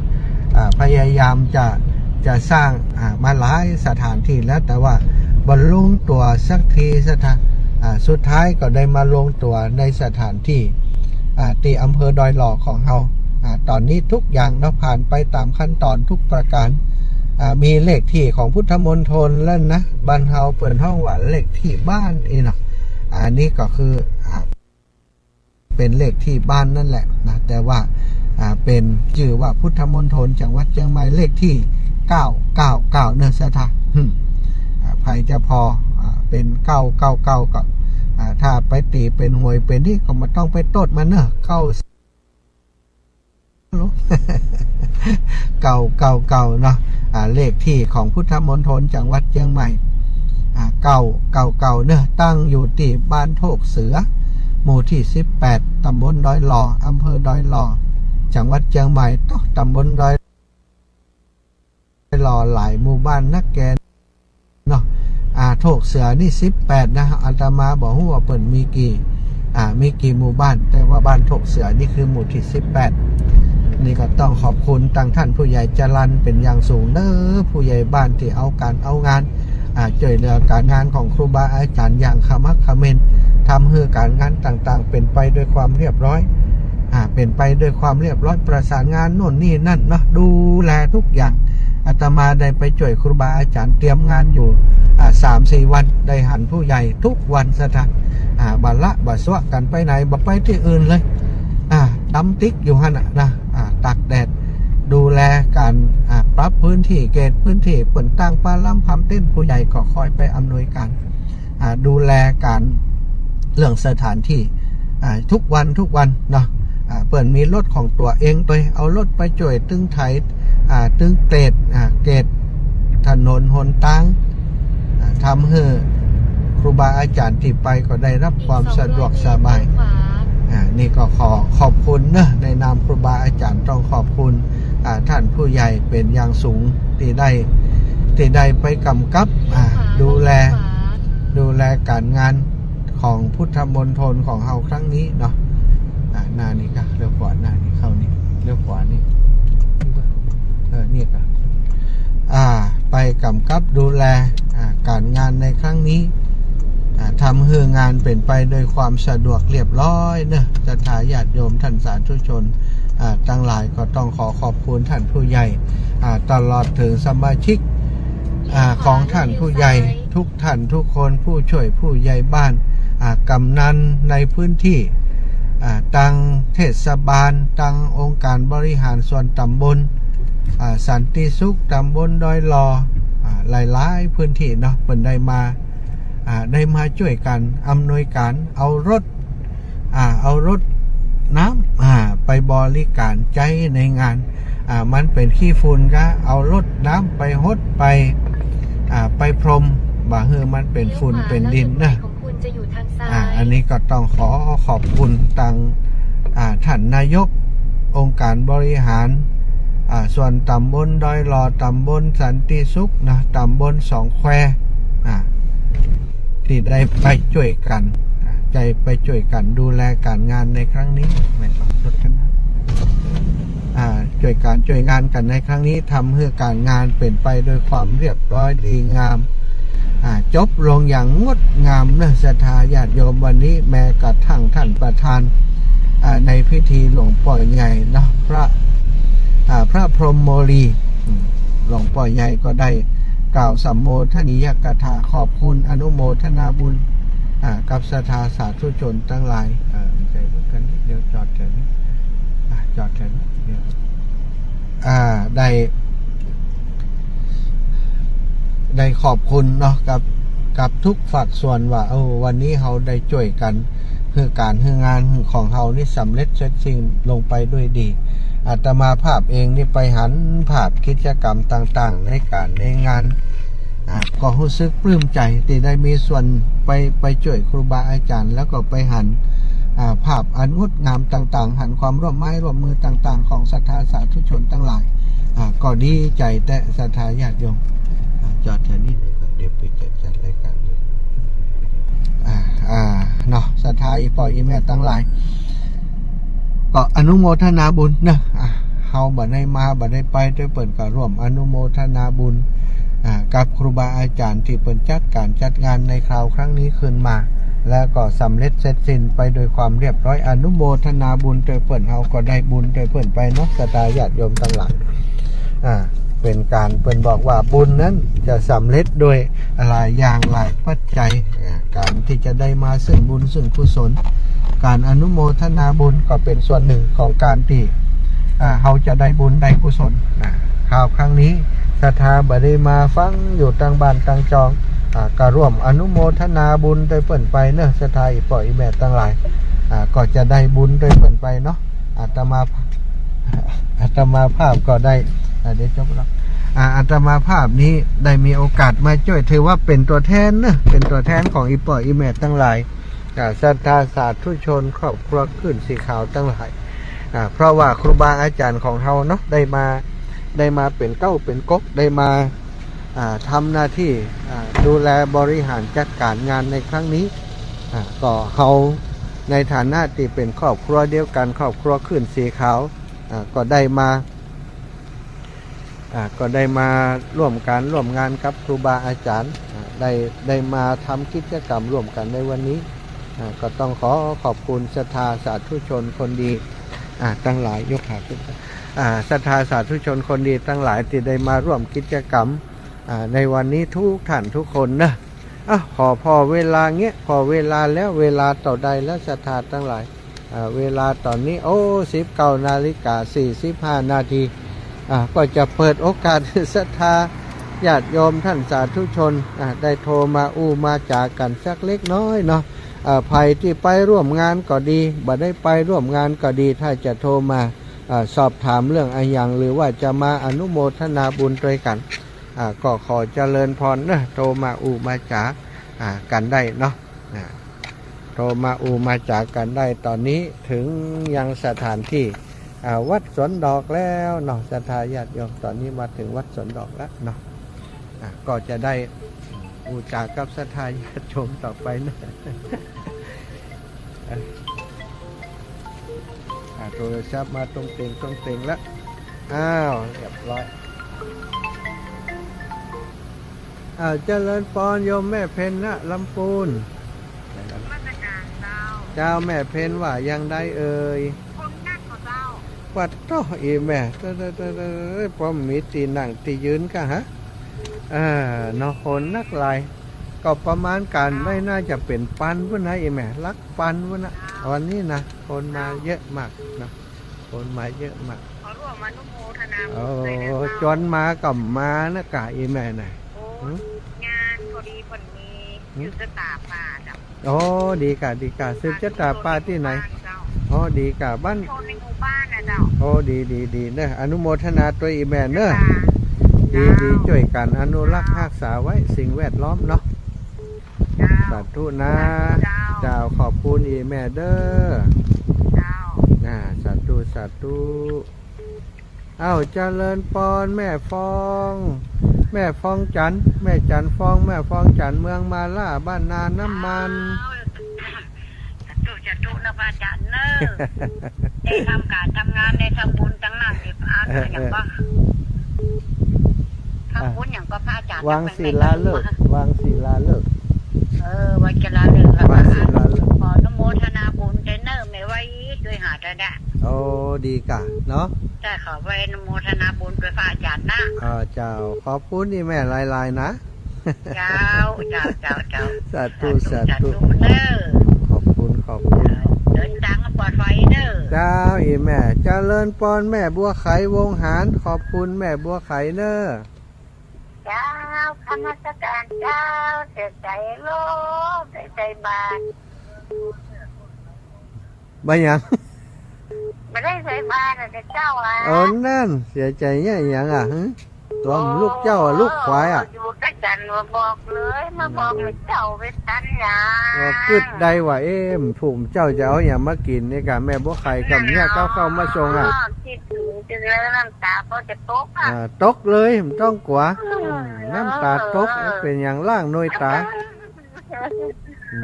อ่า พยายามจะ จะสร้าง อ่า มาหลายสถานตี้แล้ว แต่ว่าบ่ลงตั๋วสักที ศรัทธา อ่า สุดท้ายก็ได้มาลงตั๋วในสถาน ตี้ อ่า ตี้อำเภอดอยหล่อของเฮา อ่า ต๋อนนี้ทุกอย่างเนาะ ผ่านไปต๋ามขั้นต๋อนทุกประก๋าน อ่า มีเลขที่ของพุทธมณฑลแล้วนะ บ้านเฮาเปิ้นฮ้องว่าเลขที่บ้านอี้เนาะ อันนี้ก็คือ อ่า เป๋นเลขที่บ้านนั่นแหละนะ แต่ว่า อ่า เป๋นจื้อว่าพุทธมณฑลจังหวัดเจียงใหม่ เลขที่ เก้าเก้าเก้า เนาะ ศรัทธา อืม อ่า ใผจะผ่อ อ่า เป๋น เก้าเก้าเก้า ก็ อ่า ถ้าไปตี๋เป๋นหวยเป๋นนี่ก็บ่ต้องไปโต้ษมันเนาะ เก้า เก้าเก้าเก้า เนาะ อ่า เลขที่ของพุทธมณฑลจังหวัดเจียงใหม่ อ่า เก้าเก้าเก้า เนาะ ตั้งอยู่ตี้บ้านโทกเสือ หมู่ตี้สิบแปด ต๋ำบลดอยหล่อ อำเภอดอยหล่อ จังหวัดเจียงใหม่ เต๊าะ ต๋ำบลดอย หล่อหลายหมู่บ้านนักแกเนาะ อ่า โทกเสือนี่สิบแปดนะ อาตมาบ่ฮู้ว่าเปิ้นมีกี่ อ่า มีกี่หมู่บ้าน แต่ว่าบ้านโทกเสือนี่คือหมู่ตี้สิบแปด นี่ก็ต้องขอบคุณตางท่านผู้ใหญ่จรัญเป๋นอย่างสูงเด้อ ผู้ใหญ่บ้านตี้เอาก๋านเอางาน อ่า จ้วยเหลือก๋านงานของครูบาอาจ๋ารย์อย่างขมักเขม้น ทำหื้อก๋านงานต่างๆ เป๋นไปด้วยความเรียบร้อย อ่า เป๋นไปด้วยความเรียบร้อย ประสานงานโน่นนี่นั่นเนาะ ดูแลทุกอย่าง อาตมาได้ไปจ้วยครูบาอาจ๋ารย์เตรียมงานอยู่ อ่า สามสี่วัน ได้หันผู้ใหญ่ทุกวันศรัทธา อ่า บ่ละบ่ซัวะกั๋นไปไหน บ่ไปตี้อื่นเลย อ่า ดำติ๊กอยู่หั้นน่ะนะ อ่า ตากแดด ดูแลก๋าน อ่า ปรับพื้นที่ เกตพื้นที่ เปิ้นตั้งปาลำผำเต็นท์ ผู้ใหญ่ก็คอยไปอำนวยก๋าน อ่า ดูแลก๋านเรื่องสถานที่ อ่า ทุกวันทุกวันเนาะ อ่า เปิ้นมีรถของตั๋วเองตวย เอารถไปจ้วยตึงไถ อ่า ตึงเกรด อ่า เกรดถนนหนตาง อ่า ทำหื้อครูบาอาจ๋ารย์ตี้ไปก็ได้รับความสะดวกสบาย อ่า นี่ก็ขอขอบคุณเนาะ ในนามครูบาอาจ๋ารย์ต้องขอบคุณ อ่า ท่านผู้ใหญ่เป๋นอย่างสูง ตี้ได้ ตี้ได้ไปก๋ำกับ อ่า ดูแล ดูแลก๋านงานของพุทธมณฑลของเฮาครั้งนี้เนาะ อ่า หน้านี้ก่ะ เลี้ยวขวา หน้านี้เข้านี่ เลี้ยวขวานี่ เออ นี่ก่ะ อ่า ไปก๋ำกับดูแล อ่า ก๋านงานในครั้งนี้ อ่า ทำหื้องานเป๋นไปโดยความสะดวกเรียบร้อยเนาะ ศรัทธาญาติโยมท่านสาธุชน อ่า ตังหลายก็ต้องขอขอบคุณท่านผู้ใหญ่ อ่า ตลอดเถิงสมาชิก อ่า ของท่านผู้ใหญ่ทุกท่านทุกคน ผู้จ้วยผู้ใหญ่บ้าน อ่า กำนันในพื้นที่ อ่า ตังเทศบาล ตังองค์การบริหารส่วนต๋ำบล อ่า สันติสุข ต๋ำบลดอยหล่อ อ่า หลายๆ พื้นที่เนาะ เปิ้นได้มา อ่า ได้มาจ้วยกั๋นอำนวยก๋าน เอารถ อ่า เอารถน้ำ อ่า ไปบริก๋านใจ๊ในงาน อ่า มันเป๋นขี้ฝุ่นก็เอารถน้ำไปหด ไป อ่า ไปพรม บ่หื้อมันเป๋นฝุ่นเป๋นดินเนาะ อ่า อันนี้ก็ต้องขอขอบคุณตัง อ่า ท่านนายกองค์การบริหาร อ่า ส่วนต๋ำบลดอยหล่อ ต๋ำบลสันติสุขนะ ต๋ำบลสองแคว อ่า ตี้ได้ไปจ้วยกั๋น อ่า ได้ไปจ้วยกั๋นดูแลก๋านงานในครั้งนี้ ไม่ต้องจดกั๋นนะ อ่า จ้วยกั๋นจ้วยงานกั๋นในครั้งนี้ ทำหื้อก๋านงานเป๋นไปโดยความเรียบร้อยดีงาม อ่า จบลงอย่างงดงามเนาะ ศรัทธาญาติโยม วันนี้แม้กระทั่งท่านประธาน อ่า ในพิธีหลวงป้อใหญ่เนาะ พระ อ่า พระพรหมโมลี อืม หลวงป้อใหญ่ก็ได้กล่าวสัมโมทนียกถาขอบคุณอนุโมทนาบุญ อ่า กับศรัทธาสาธุชนตังหลาย อ่า ใจ๋กั๋นนิดเดียว จอดกั๋นนิด อ่า จอดกั๋นนิดเดียว อ่า ได้ ได้ขอบคุณเนาะ กับ กับทุกภาคส่วนว่า โอ้ วันนี้เฮาได้จ้วยกั๋น หื้อก๋านหื้องานของเฮานี่สำเร็จเสร็จสิ้นลงไปด้วยดี อาตมาภาพเองนี่ไปหันภาพกิจกรรมต่างๆ ในก๋านในงาน อ่า ก็ฮู้สึกปลื้มใจ๋ตี้ได้มีส่วนไป ไปจ้วยครูบาอาจ๋ารย์ แล้วก็ไปหัน อ่า ภาพอันงดงามต่างๆ หันความร่วมไม้ร่วมมือต่างๆ ของศรัทธาสาธุชนตังหลาย อ่า ก็ดีใจ๋แต๊ศรัทธาญาติโยม อ่า จอดแถวนี้ดีกว่า เดี๋ยวไปจัด จัดรายการอยู่ อ่า อ่า เนาะ ศรัทธาอี่ป้ออี่แม่ตังหลาย ก็อนุโมทนาบุญเนาะ อ่า เฮาบ่ได้มา บ่ได้ไปตวยเปิ้น ก็ร่วมอนุโมทนาบุญ อ่า กับครูบาอาจ๋ารย์ตี้เปิ้นจัดก๋านจัดงานในคราวครั้งนี้ขึ้นมา แล้วก็สำเร็จเสร็จสิ้นไปโดยความเรียบร้อย อนุโมทนาบุญตวยเปิ้น เฮาก็ได้บุญตวยเปิ้นไปเนาะ ศรัทธาญาติโยมตังหลาย อ่า เป๋นก๋าน เปิ้นบอกว่าบุญนั้นจะสำเร็จโดยหลายอย่างหลายปัจจัย อ่า ก๋านตี้จะได้มาซึ่งบุญซึ่งกุศล ก๋านอนุโมทนาบุญก็เป๋นส่วนนึ่งของก๋านตี้ อ่า เฮาจะได้บุญได้กุศล อ่า คราวครั้งนี้ศรัทธาบ่ได้มาฟังอยู่ตางบ้านตางจอง อ่า ก็ร่วมอนุโมทนาบุญตวยเปิ้นไปเนาะ ศรัทธาอี่ป้ออี่แม่ตังหลาย อ่า ก็จะได้บุญตวยเปิ้นไปเนาะ อาตมา อาตมาภาพก็ได้ อ่า เดี๋ยวจบแล้ว อ่า อาตมาภาพนี้ได้มีโอกาสมาจ้วย ถือว่าเป๋นตั๋วแทนเนาะ เป๋นตั๋วแทนของอี่ป้ออี่แม่ตังหลาย อ่า ศรัทธาสาธุชนครอบครัวคลื่นสีขาวตังหลาย อ่า เพราะว่าครูบาอาจ๋ารย์ของเฮาเนาะ ได้มา ได้มาเป๋นเก๊าเป๋นก๊ก ได้มา อ่า ทำหน้าตี้ อ่า ดูแลบริหารจัดก๋านงานในครั้งนี้ อ่า ก็เฮาในฐานะตี้เป๋นครอบครัวเดียวกั๋น ครอบครัวคลื่นสีขาว อ่า ก็ได้มา อ่า ก็ได้มาร่วมการร่วมงานกับครูบาอาจ๋ารย์ อ่า ได้ ได้มาทำกิจกรรมร่วมกั๋นในวันนี้ อ่า ก็ต้องขอขอบคุณศรัทธาสาธุชนคนดี อ่า ตังหลาย ยกขาขึ้น อ่า ศรัทธาสาธุชนคนดีตังหลายตี้ได้มาร่วมกิจกรรม อ่า ในวันนี้ทุกท่านทุกคนเนาะ อ่ะ ขอ ผ่อเวลาเงี้ย ผ่อเวลาแล้ว เวลาเต้าใดแล้วศรัทธาตังหลาย อ่า เวลาต๋อนนี้ โอ้ สิบเก้านาฬิกาสี่สิบห้านาที อ่า ก็จะเปิดโอกาสศรัทธาญาติโยมท่านสาธุชน อ่า ได้โทรมาอู้มาจ๋ากั๋นสักเล็กน้อยเนาะ อ่า ใผตี้ไปร่วมงานก็ดี บ่ได้ไปร่วมงานก็ดี ถ้าจะโทรมา อ่า สอบถามเรื่องอะหยัง หรือว่าจะมาอนุโมทนาบุญตวยกั๋น อ่า ก็ขอเจริญพรเนาะ โทรมาอู้มาจ๋า อ่า กั๋นได้เนาะ อ่า โทรมาอู้มาจ๋ากั๋นได้ ต๋อนนี้เถิงยังสถานตี้ อ่า วัดสวนดอกแล้วเนาะ ศรัทธาญาติโยม ต๋อนนี้มาเถิงวัดสวนดอกแล้วเนาะ อ่า ก็จะได้อู้จ๋ากับศรัทธาญาติโยมต่อไปนะ อ่า โทรศัพท์มาตรงเต็งตรงเต็งละ อ้าว เรียบร้อย อ้าว เจริญปอนโยมแม่เพ็ญณลำปูน นมัสการเจ้า เจ้าแม่เพ็ญว่าอย่างใดเอ่ย คนนักกว่าเจ้า ว่าโต้ อีแม่ เต้อ เต้อ เต้อ เต้อ เอ้ย ปอมีตี้นั่งตี้ยืนกะฮะ อ่า เนาะ คนนักหลาย ก็ประมาณก๋านได้น่าจะเป๋นปันปู้นนะ อีแม่ หลักปันปู้นนะ วันนี้นะ คนมาเยอะมากนะ คนมาเยอะมาก ขอร่วมอนุโมทนาบุญด้วยนะคะ โอ้ จวนมาก็มานะกะ อีแม่นะ โอ้ หืม งานพอดีเปิ้นมี หืม สืบจะต๋าปาเจ้า โอ้ ดีกะ ดีกะ สืบจะต๋าปาตี้ไหน บ้านเจ้า โอ้ ดีกะ บ้าน คนในหมู่บ้านนะเจ้า โอ้ ดี ดี ดีเนอะ อนุโมทนาตวยอีแม่เนอะ เจ้า ดี ดี จ้วยกั๋นอนุรักษ์ฮักษาไว้สิ่งแวดล้อมเนาะ เจ้า สาธุนะ สาธุเจ้า เจ้า ขอบคุณอีแม่เด้อ เจ้า อ่า สาธุ สาธุ อ้าว เจริญปอนแม่ฟอง แม่ฟองจันทร์ แม่จันทร์ฟอง แม่ฟองจันทร์ เมืองมาล่า บ้านนาน้ำมัน สาธุ สาธุนะพระอาจ๋ารย์เนอะ ได้ทำก๋านทำงาน ได้ทำบุญตังนั้น เดี๋ยวอ่านอย่างว่า ทำบุญอย่างก็พระอาจ๋ารย์ วางศิลาฤกษ์ วางศิลาฤกษ์ เออ วางศิลาฤกษ์ วางศิลาฤกษ์ ขออนุโมทนาบุญด้วยเนอะ แม่ไว้ด้วยหาได้นะ โอ้ ดีกะเนาะ จ้า ขอไว้อนุโมทนาบุญด้วยพระอาจ๋ารย์นะ อ่า เจ้า ขอบคุณอีแม่หลายๆ นะ เจ้า เจ้า เจ้า เจ้า สาธุ สาธุ สาธุเด้อ ขอบคุณ ขอบคุณ เจ้า เดินตางปลอดภัยเด้อ เจ้า อีแม่ เจริญปอนแม่บัวไขวงหาร ขอบคุณแม่บัวไขเนอะ เจ้า นมัสการเจ้า เสียใจ๋โลก เสียใจ๋บาตร บ่หยัง บ่ได้ใส่บาตรอะเจ้าอะ เออ นั่น เสียใจ๋เนี่ยหยังอะ หึ ตั๋วลูกเจ้าอะ ลูกขวายอะ อยู่ใก้กั๋นมาบอกเลย มาบอกเลยเจ้าไปตันหยัง ว่ากึ๊ดได้ว่า เอ๊ะ ผู้เจ้าจะเอาหยังมากิ๋นนี่กะ แม่บัวไขกำเนี่ย เก้าเข้ามาส่งอะ คิดถึงจังเลย น้ำต๋าก็จะตกอะ อ่า ตกเลย บ่ต้องกั๋ว อืม อืม น้ำต๋าตก เออ เป๋นหยัง ล้างหน้วยต๋า อื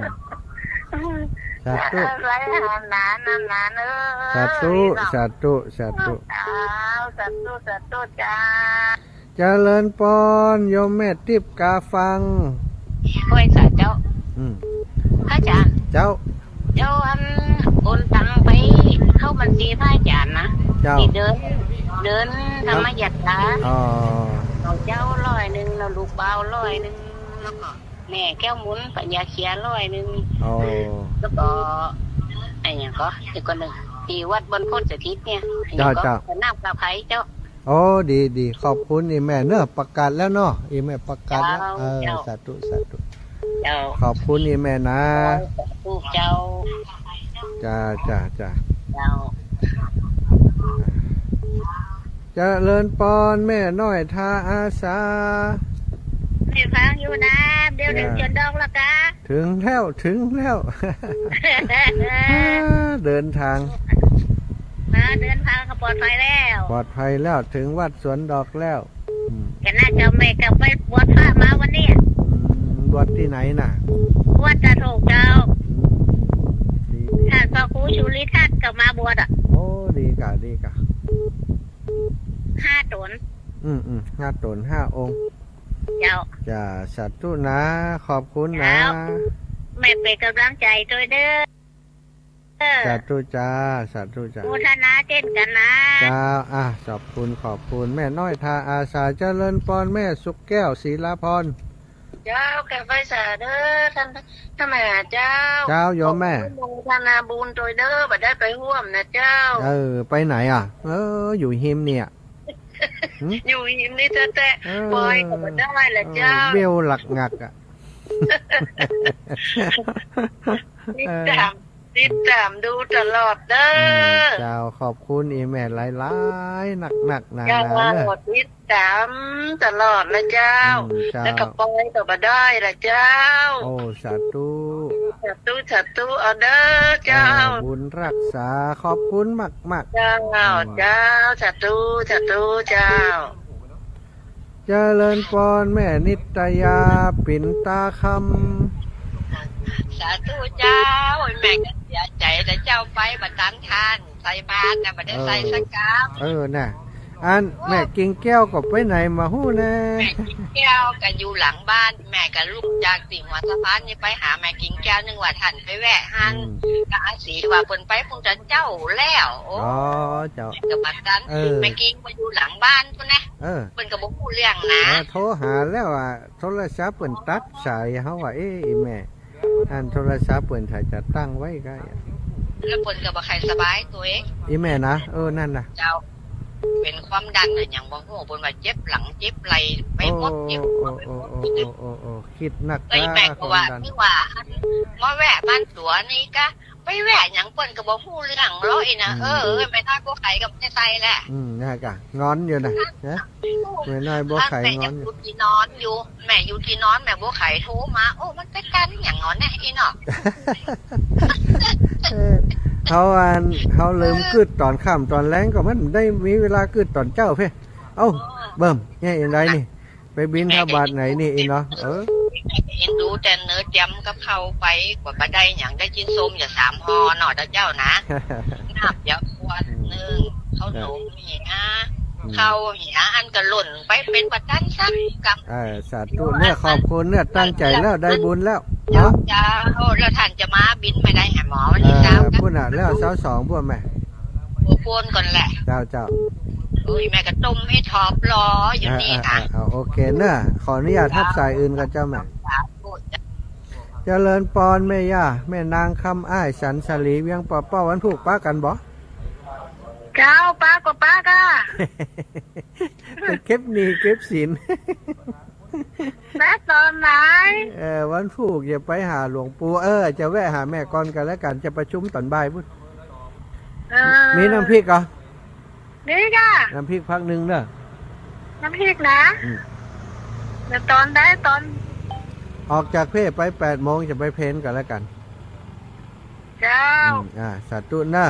ม สาธุ เออ ไหลหาหนาน หนานเอ้ย สาธุ เนาะ สาธุ สาธุ เจ้า สาธุ สาธุเจ้า เจริญปอนโยมแม่ติ๊บกาฟัง ไหว้สาเจ้า อืม พระอาจ๋ารย์ เจ้า เจ้า อันโอนตังไปเข้าบัญชีพระอาจ๋ารย์นะ เจ้า ตี้เดิน เดินธรรมยาตรา อ๋อ เจ้าร้อยนึ่ง แล้วลูกบ่าวร้อยนึ่ง แล้วก็ แม่แก้วหมุน ปัญญาเขียนร้อยนึ่ง อ๋อ แล้วก็ ไอ้หยังก็ อีกคนนึ่ง ตี้วัดบนโพธิ์สถิตเนี่ย เจ้า ไอ้หยังก็ เจ้า น้ำกาไฟเจ้า โอ้ ดี ดี ขอบคุณอีแม่เนอะ ประกาศแล้วเนาะ อีแม่ประกาศแล้ว เจ้า เออ เจ้า สาธุ สาธุ เจ้า ขอบคุณอีแม่นะ เจ้า สาธุเจ้า จ้า จ้า จ้า เจ้า เจริญปอนแม่น้อยทาอาสา ได้ฟังอยู่นะ เดี๋ยวเถิง อ่า สวนดอกแล้วกะ เถิงแล้ว เถิงแล้ว เดินตาง มา เดินตางก็ปลอดภัยแล้ว ปลอดภัยแล้ว เถิงวัดสวนดอกแล้ว อืม ก็น่าจะแม่ก็ไปบวชพระมาวันนี้ อืม บวชตี้ไหนน่ะ วัดตาโศกเจ้า อืม ดี ดี ท่านพระครูสุริทัศน์ก็มาบวชอะ โอ้ ดีกะ ดีกะ ห้าต๋น อืม อืม ห้าต๋นห้าองค์ เจ้า จ้า สาธุนะ ขอบคุณนะ เจ้า แม่เป๋นก๋ำลังใจ๋ตวยเน่อ สาธุจ้า สาธุจ้า โมทนาเจ้นกั๋นนะ เจ้า อ่ะ ขอบคุณ ขอบคุณ แม่น้อยทาอาสา เจริญปอน แม่สุขแก้ว ศรีลาพร เจ้า กราบไหว้สาเน่อ ต้าน ต้านมหาเจ้า เจ้า โยมแม่ ขออนุโมทนาบุญตวยเน่อ บ่ได้ไปฮ่วมนะเจ้า เออ ไปไหนอ่ะ เออ อยู่ฮิมเนี่ย หืม อยู่ฮิมนี่แต๊ๆ เออ ไปก็บ่ได้ละเจ้า เออ เบี้ยวหลักงักอ่ะ ติดต๋าม เออ ติดต๋ามดูตลอดเน่อ อืม เจ้า ขอบคุณอี่แม่หลายๆ นักๆ หนาๆ เน่อ เจ้า ติดต๋ามตลอดละเจ้า อืม เจ้า แล้วก็ไปก็บ่ได้ละเจ้า โอ้ สาธุ สาธุ สาธุ เอาเน่อเจ้า เออ บุญรักษา ขอบคุณมากๆ เจ้า อืม เจ้า สาธุ สาธุ เจ้า เจริญปอน แม่นิตยา ปิ่นตาคำ สาธุเจ้า แม่ก็เสียใจ๋ แต่เจ้าไปบ่ตันต้าน ใส่บาตรน่ะ บ่ได้ใส่สักกำ เออ น่ะ อัน แม่กิ่งแก้วก็ไปไหนบ่ฮู้แน่ แม่กิ่งแก้วก็อยู่หลังบ้าน แม่ก็ลุกจากตี้หัวสะพานนี่ไปหาแม่กิ่งแก้ว นึกว่าต้านไปแวะหั้น อืม ก็อาศรีว่าเปิ้นไปพุ้นเจ้าแล้ว โอ้ อ๋อ เจ้า แม่ก็บ่ตัน เออ แม่กิ่งก็อยู่หลังบ้านพุ้นนะ เออ เปิ้นก็บ่ฮู้เรื่องนะ เออ โทรหาแล้วอ่ะ โทรศัพท์เปิ้นตัดสาย เฮาว่า เอ๊ะ อี่แม่ อันโทรศัพท์เปิ้นถ้าจะตั้งไว้ก็ แล้วเปิ้นก็บ่ใค่สบายตวย อี่แม่นะ เออ นั่นน่ะ เจ้า เป๋นความดันอะหยังบ่ฮู้ เปิ้นว่าเจ็บหลังเจ็บไหล่ไปหมด โอ้ เจ็บหัวไปหมด โอ้ โอ้ โอ้ โอ้ โอ้ คิดนัก เอ้ย แม่ก็ว่า ความดัน คือว่า อัน มาแวะบ้านตั๋วนี่กะ ไปแวะหยังเปิ้นก็บ่ฮู้เรื่องหรอกอี่นะ อืม เออ แม่น้อยบัวไข่ก็บ่ได้ใส่แหละ อืม นั่นกะ งอนอยู่นะ ฮะ แม่น้อยบัวไข่งอนอยู่ แม่อยู่ตี้นอนอยู่ แม่อยู่ตี้นอน แม่บัวไข่โทรมา โอ้ มันไปกั๋นหยังงอนเนี่ยอี่เนาะ เออ เฮาอัน เฮาลืมกึ๊ดต๋อนค่ำต๋อนแลงก็มันได้มีเวลากึ๊ดต๋อนเจ๊าเพ่ เอ้า เบิ่ม เนี่ย เอ็งใดนี่ ไปบิณฑบาตไหนนี่อี่เนาะ เออ เอ็นดูแต่เน่อ เจียมกับข้าวไป กว่าบ่ได้หยัง ได้จิ๊นส้มอยู่สามห่อเนาะ เจ้านะ น้ำเดี๋ยวขวดนึ่ง ข้าวหนมเหีย อืม ข้าวเหีย อันก็หล่นไปเป๋นบ่ตันสักกำ เออ สาธุ เนี่ย ขอบคุณ เนี่ย ตั้งใจ๋แล้ว ได้บุญแล้ว เจ้า เนาะ เจ้า แล้วต้านจะมาบิณบ่ได้หาหมอวันตี้ เออ สามกำ พุ้นน่ะ แล้วซาวสองพุ้นแม่ โอ้ โกนก่อนแหละ เจ้า เจ้า โอ้ย แม่ก็ต้มให้ทอบรออยู่นี่นะ เออ เออ เออ โอเคเน่อ ขออนุญาตฮับสายอื่นก่อนเจ้าแม่ สาธุเจ้า เจริญปอนแม่ย่า แม่นางคำอ้าย สันสาลี เวียงป่าเป้า วันพูกปะกั๋นบ่ เจ้า ปะก็ปะก้า ไปเก็บหนี้เก็บสิน แวะต๋อนไหน เออ วันพูกจะไปหาหลวงปู่ เออ จะแวะหาแม่ก่อนก็แล้วกั๋น จะประชุมต๋อนบ่ายพุ้น เออ มีน้ำพริกก่อ มีก้า น้ำพริกพักนึ่งเน่อ น้ำพริกนะ อืม เดี๋ยวต๋อนใด ต๋อน ออกจากเพ่ไปแปดโมง จะไปเพลก็แล้วกั๋น เจ้า อืม อ่า สาธุเน่อ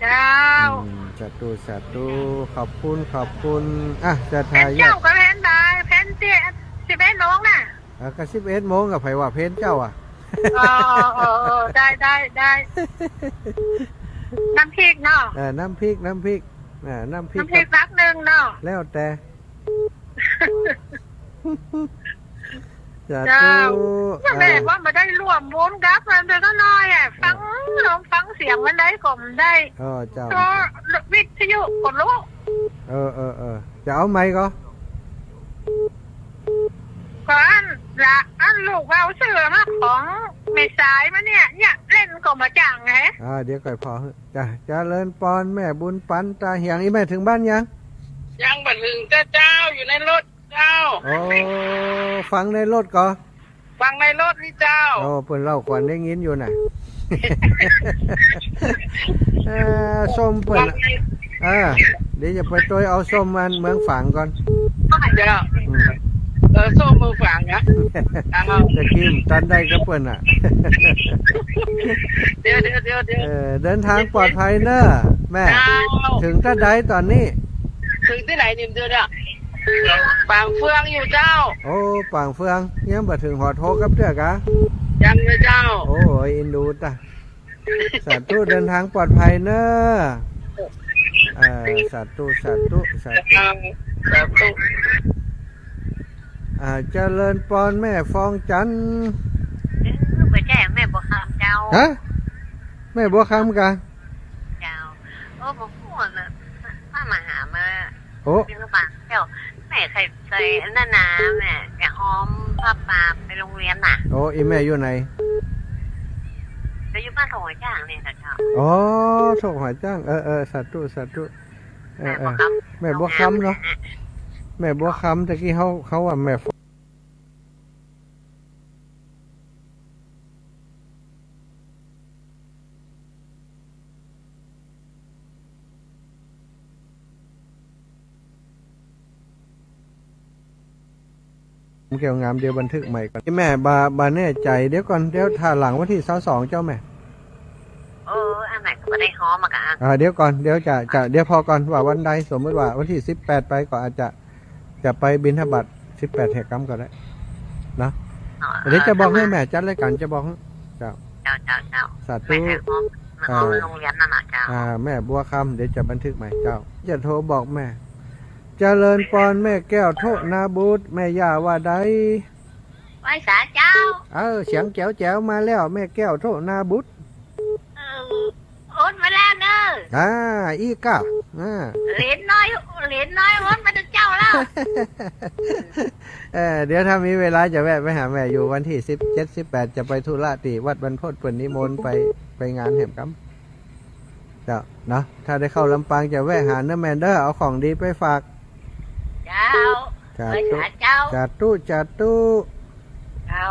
เจ้า อืม สาธุ สาธุ ขอบคุณ ขอบคุณ อ่ะ ศรัทธาญาติ เพลเจ้าก็เพลใด เพลตี้สิบเอ็ดโมงน่ะ อ่ะ ก็สิบเอ็ดโมงก็ใผว่าเพลเจ้าอ่ะ อ๋อ อ๋อ อ๋อ ได้ ได้ ได้ น้ำพริกเนาะ เออ น้ำพริก น้ำพริก อ่า น้ำพริก น้ำพริก กับ พักนึ่งเนาะ แล้วแต่ สาธุ เจ้า แม่ อ่า ว่าบ่ได้ร่วมบุญกับมันเดี๋ยวก็น้อยอ่ะ ฟัง เออ ลองฟังเสียงมันได้ก็บ่ได้ เออ เจ้า ก็วิทยุก็รู้ เออ เออ เออ จะเอาไมค์ก่อ ก็อันละ อันลูกเอาเสื้อมาของแม่สายมาเนี่ย เนี่ยเล่นก็บ่จ้างไง อ่า เดี๋ยวก่อยผ่อ จ้ะ เจริญปอนแม่บุญปันตาเหียง อี่แม่เถิงบ้านยัง ยังบ่เถิงเจ้า อยู่ในรถเจ้า โอ้ ฟังในรถก่อ ฟังในรถนี่เจ้า โอ้ เปิ้นเล่าขวัญได้ยินอยู่น่ะ เออ ส้มเปิ้น ฟังใน เออ เดี๋ยวจะไปตวยเอาส้มอันเมืองฝางก่อน เดี๋ยว อืม เออ ส้มเมืองฝางนะ อ้าว ตะกี้ตันได้ก็เปิ้นน่ะ เดี๋ยว เดี๋ยว เดี๋ยว เดี๋ยว เออ เดินทางปลอดภัยเน่อแม่ เจ้า เถิงตี้ใดต๋อนนี้ เถิงตี้ไหนนี่เดี๋ยวเนี่ย ปางเฟืองอยู่เจ้า โอ้ ปางเฟือง ยังบ่เถิงหอดโฮกกับเตื้อกะ ยังเลยเจ้า โอ้ย เอ็นดูตะ สาธุ เดินทางปลอดภัยเน่อ เออ สาธุ สาธุ สาธุ สาธุ อ่า เจริญปอนแม่ฟองจันทร์ เออ บ่ใจ้แม่บัวคำเจ้า ฮะ แม่บัวคำกะ เจ้า โอ้ บ่ฮู้เลย ป้ามาหามา โอ้ บิณฑบาตเจ้า แม่ใค่ ใค่อันนั้นนา แม่จะหามผ้าป่าไปโฮงเฮียนนา โอ้ อี่แม่อยู่ไหน ก็อยู่บ้านโถงหอยจ้างนี่นะเจ้า อ๋อ โถงหอยจ้าง เออ เออ สาธุ สาธุ เออ แม่บัวคำ เออ แม่บัวคำเนาะ แม่บัวคำ ตะกี้เฮา เฮาว่าแม่ แก้วงาม เดี๋ยวบันทึกใหม่ก่อน แม่บ่ บ่แน่ใจ๋ เดี๋ยวก่อน เดี๋ยวถ้าหลังวันตี้ซาวสองเจ้าแม่ เออ อันไหนก็บ่ได้หามอะกะ อ่า เดี๋ยวก่อน เดี๋ยวจะ จะ เดี๋ยวผ่อก่อนว่าวันใด สมมุติว่าวันตี้สิบแปดไปก็อาจจะ จะไปบิณฑบาตสิบแปดแห่งกำก็ได้ เนาะ อ๋อ เดี๋ยวจะบอกหื้อแม่ จัดรายก๋านจะบอกหื้อ เจ้า เจ้า เจ้า เจ้า สาธุ แม่ใค่หาม อ่า หามโฮงเฮียนนาเจ้า อ่า แม่บัวคำ เดี๋ยวจะบันทึกใหม่เจ้า จะโทรบอกแม่ เจริญปอนแม่แก้วโธนาบุตร แม่ย่าว่าใด ไหว้สาเจ้า เออ เสียงแจ๋วๆ มาแล้ว แม่แก้วโธนาบุตร เออ โอนมาแล้วเน่อ อ่า อี้ก้า อ่า เหลนน้อย เหลนน้อยโอนมาแต่เจ๊าแล้ว เออ เดี๋ยวถ้ามีเวลาจะแวะไปหาแม่อยู่วันตี้สิบเจ็ด สิบแปด จะไปธุระตี้วัดบรรพต เปิ้นนิมนต์ไป ไปงานแห่งกำ เจ้า เนาะ ถ้าได้เข้าลำปางจะแวะหาเน่อแม่เด้อ เอาของดีไปฝาก เจ้า สาธุ ไหว้สาเจ้า สาธุ สาธุ เจ้า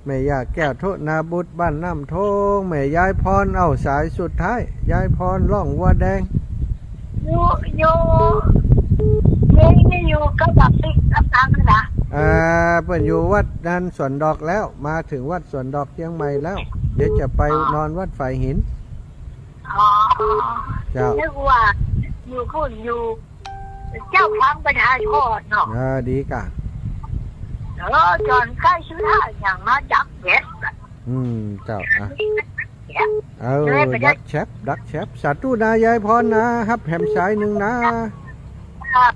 แม่ย่าแก้วโธนาบุตร บ้านน้ำโท้ง แม่ยายพร เอ้า สายสุดท้าย ยายพร ร่องวัวแดง อยู่ อยู่ นี่ นี่อยู่กับบักติ๊กกับตังนี่นะ อ่า เปิ้นอยู่วัดนั้นสวนดอกแล้ว มาเถิงวัดสวนดอกเจียงใหม่แล้ว เดี๋ยวจะไป อ๋อ นอนวัดฝายหิน อ๋อ เจ้า นึกว่าอยู่พุ้น อยู่ เจ้าฟังไปถ่ายทอดเนาะ เออ ดีก่ะ เออ จอนใก้สุดท้ายอย่างมาดักแชท อืม เจ้า อ่ะ เออ ดักแชท ดักแชท สาธุนะยายพรนะ ฮับแหมสายนึ่งนะ ครับ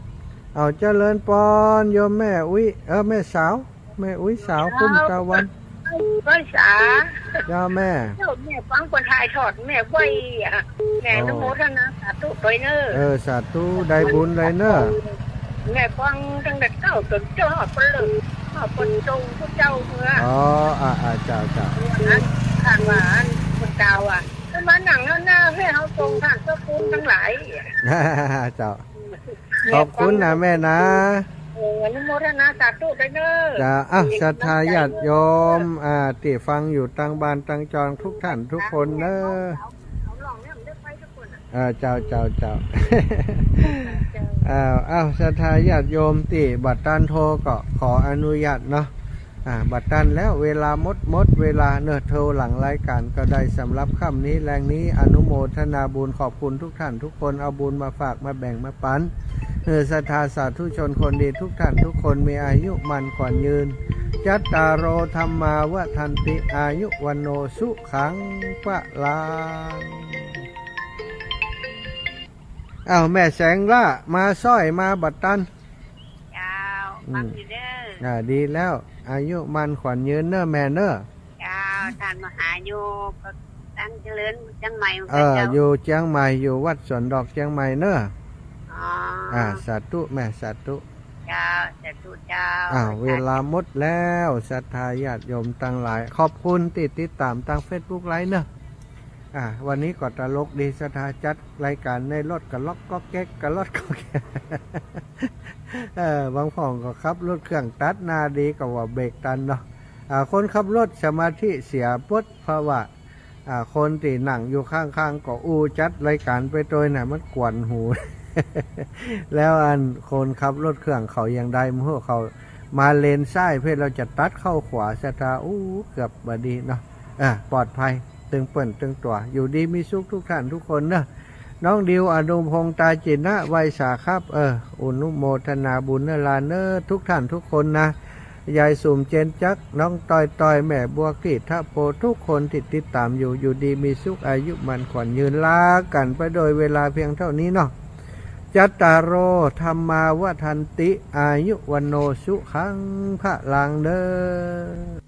เอาเจริญปอนโยมแม่อุ๊ย เออ แม่สาว แม่อุ๊ยสาวคุ้มตะวัน ไหว้สา เจ้าแม่ เจ้าแม่ฟังเปิ้นถ่ายทอด แม่ไหว้อะ แม่ อ๋อ อนุโมทนาสาธุตวยเน่อ เออ สาธุ ได้บุญเลยเน่อ แม่ฟังตั้งแต่เจ๊าจ๋นเจ้าฮอดเปิ้นเลิก ฮอดเปิ้นจงผู้เจ้าเมือ อ๋อ อ่า อ่า เจ้า เจ้า อัน ท่านว่า อัน เปิ้นกล่าวว่า ให้มานั่งหน้า ให้เฮาทรงท่านเจ้าคุณตังหลาย เจ้า ขอบคุณนะแม่นะ เออ อนุโมทนาสาธุด้วยเด้อ จ้า อ่ะ ศรัทธาญาติโยม อ่า ตี้ฟังอยู่ตางบ้านตางจองทุกท่านทุกคนเด้อ เอา เอาลองเนี่ย มันได้ไปทุกคนอ่ะ อ่า เจ้า เจ้า เจ้า เจ้า อ้าว อ้าว ศรัทธาญาติโยมตี้บ่ตันโทรก็ขออนุญาตเนาะ อ่า บ่ตันแล้ว เวลาหมด หมดเวลาเนอะ โทรหลังรายการก็ได้ สำหรับค่ำนี้แลงนี้ อนุโมทนาบุญ ขอบคุณทุกท่านทุกคน เอาบุญมาฝากมาแบ่งมาปัน หื้อศรัทธาสาธุชนคนดีทุกท่านทุกคนมีอายุมั่นขวัญยืน จัตตาโร ธัมมา วัฑฒันติ อายุ วัณโณ สุขัง พลัง อ้าว แม่แสงล่า มาซ้อยมาบ่ตัน เจ้า อืม ฟังอยู่เด้อ อ่า ดีแล้ว อายุมั่นขวัญยืนเน้อแม่เน้อ เจ้า ต้านมหาอยู่ก็ตั้งเจริญเจียงใหม่เหมือน เอ กั๋น อ เจ้า อยู่เจียงใหม่ อยู่วัดสวนดอกเจียงใหม่เน้อ อ๋อ อ่า สาธุแม่ สาธุ เจ้า สาธุเจ้า อ้าว เวลาหมดแล้ว ศรัทธาญาติโยมตังหลาย ขอบคุณตี้ติดต๋ามตางเฟซบุ๊กไลฟ์เน้อ อ่า วันนี้ก็ตลกดี ศรัทธาจัดรายการในรถกะล็อกก๊อกแก๊ก กะล็อกก๊อกแก๊ก เออ บางพ่องก็ขับรถเครื่องตัดหน้าดีก็ว่าเบรกตันเนาะ อ่า คนขับรถสมาธิเสียหมด เพราะว่า อ่า คนตี้นั่งอยู่ข้างๆ ก็อู้จัดรายการไปตวยน่ะ มันกวนหู แล้วอันคนขับรถเครื่องเขายังได้ เมื่อเขามาเลนซ้าย เพื่อเฮาจะตัดเข้าขวา ศรัทธา อู้ เกือบบ่ดีเนาะ อ่า ปลอดภัย ตึงเปิ้นตึงตั๋ว อยู่ดีมีสุขทุกท่านทุกคนเนอะ น้องดิว อนุพงษ์ ตาจินะ ไหว้สาครับ เออ อนุโมทนาบุญเนอะหลานเนอะ ทุกท่านทุกคนนะ ยายสุม เจนจักร น้องตอยตอย แม่บัว กฤษณโภ ทุกคนตี้ติดต๋ามอยู่ อยู่ดีมีสุข อายุมั่นขวัญยืน ลากั๋นไปโดยเวลาเพียงเต้านี้เนาะ จัตตาโร ธัมมา วัฑฒันติ อายุ วัณโณ สุขัง พลัง เน่อ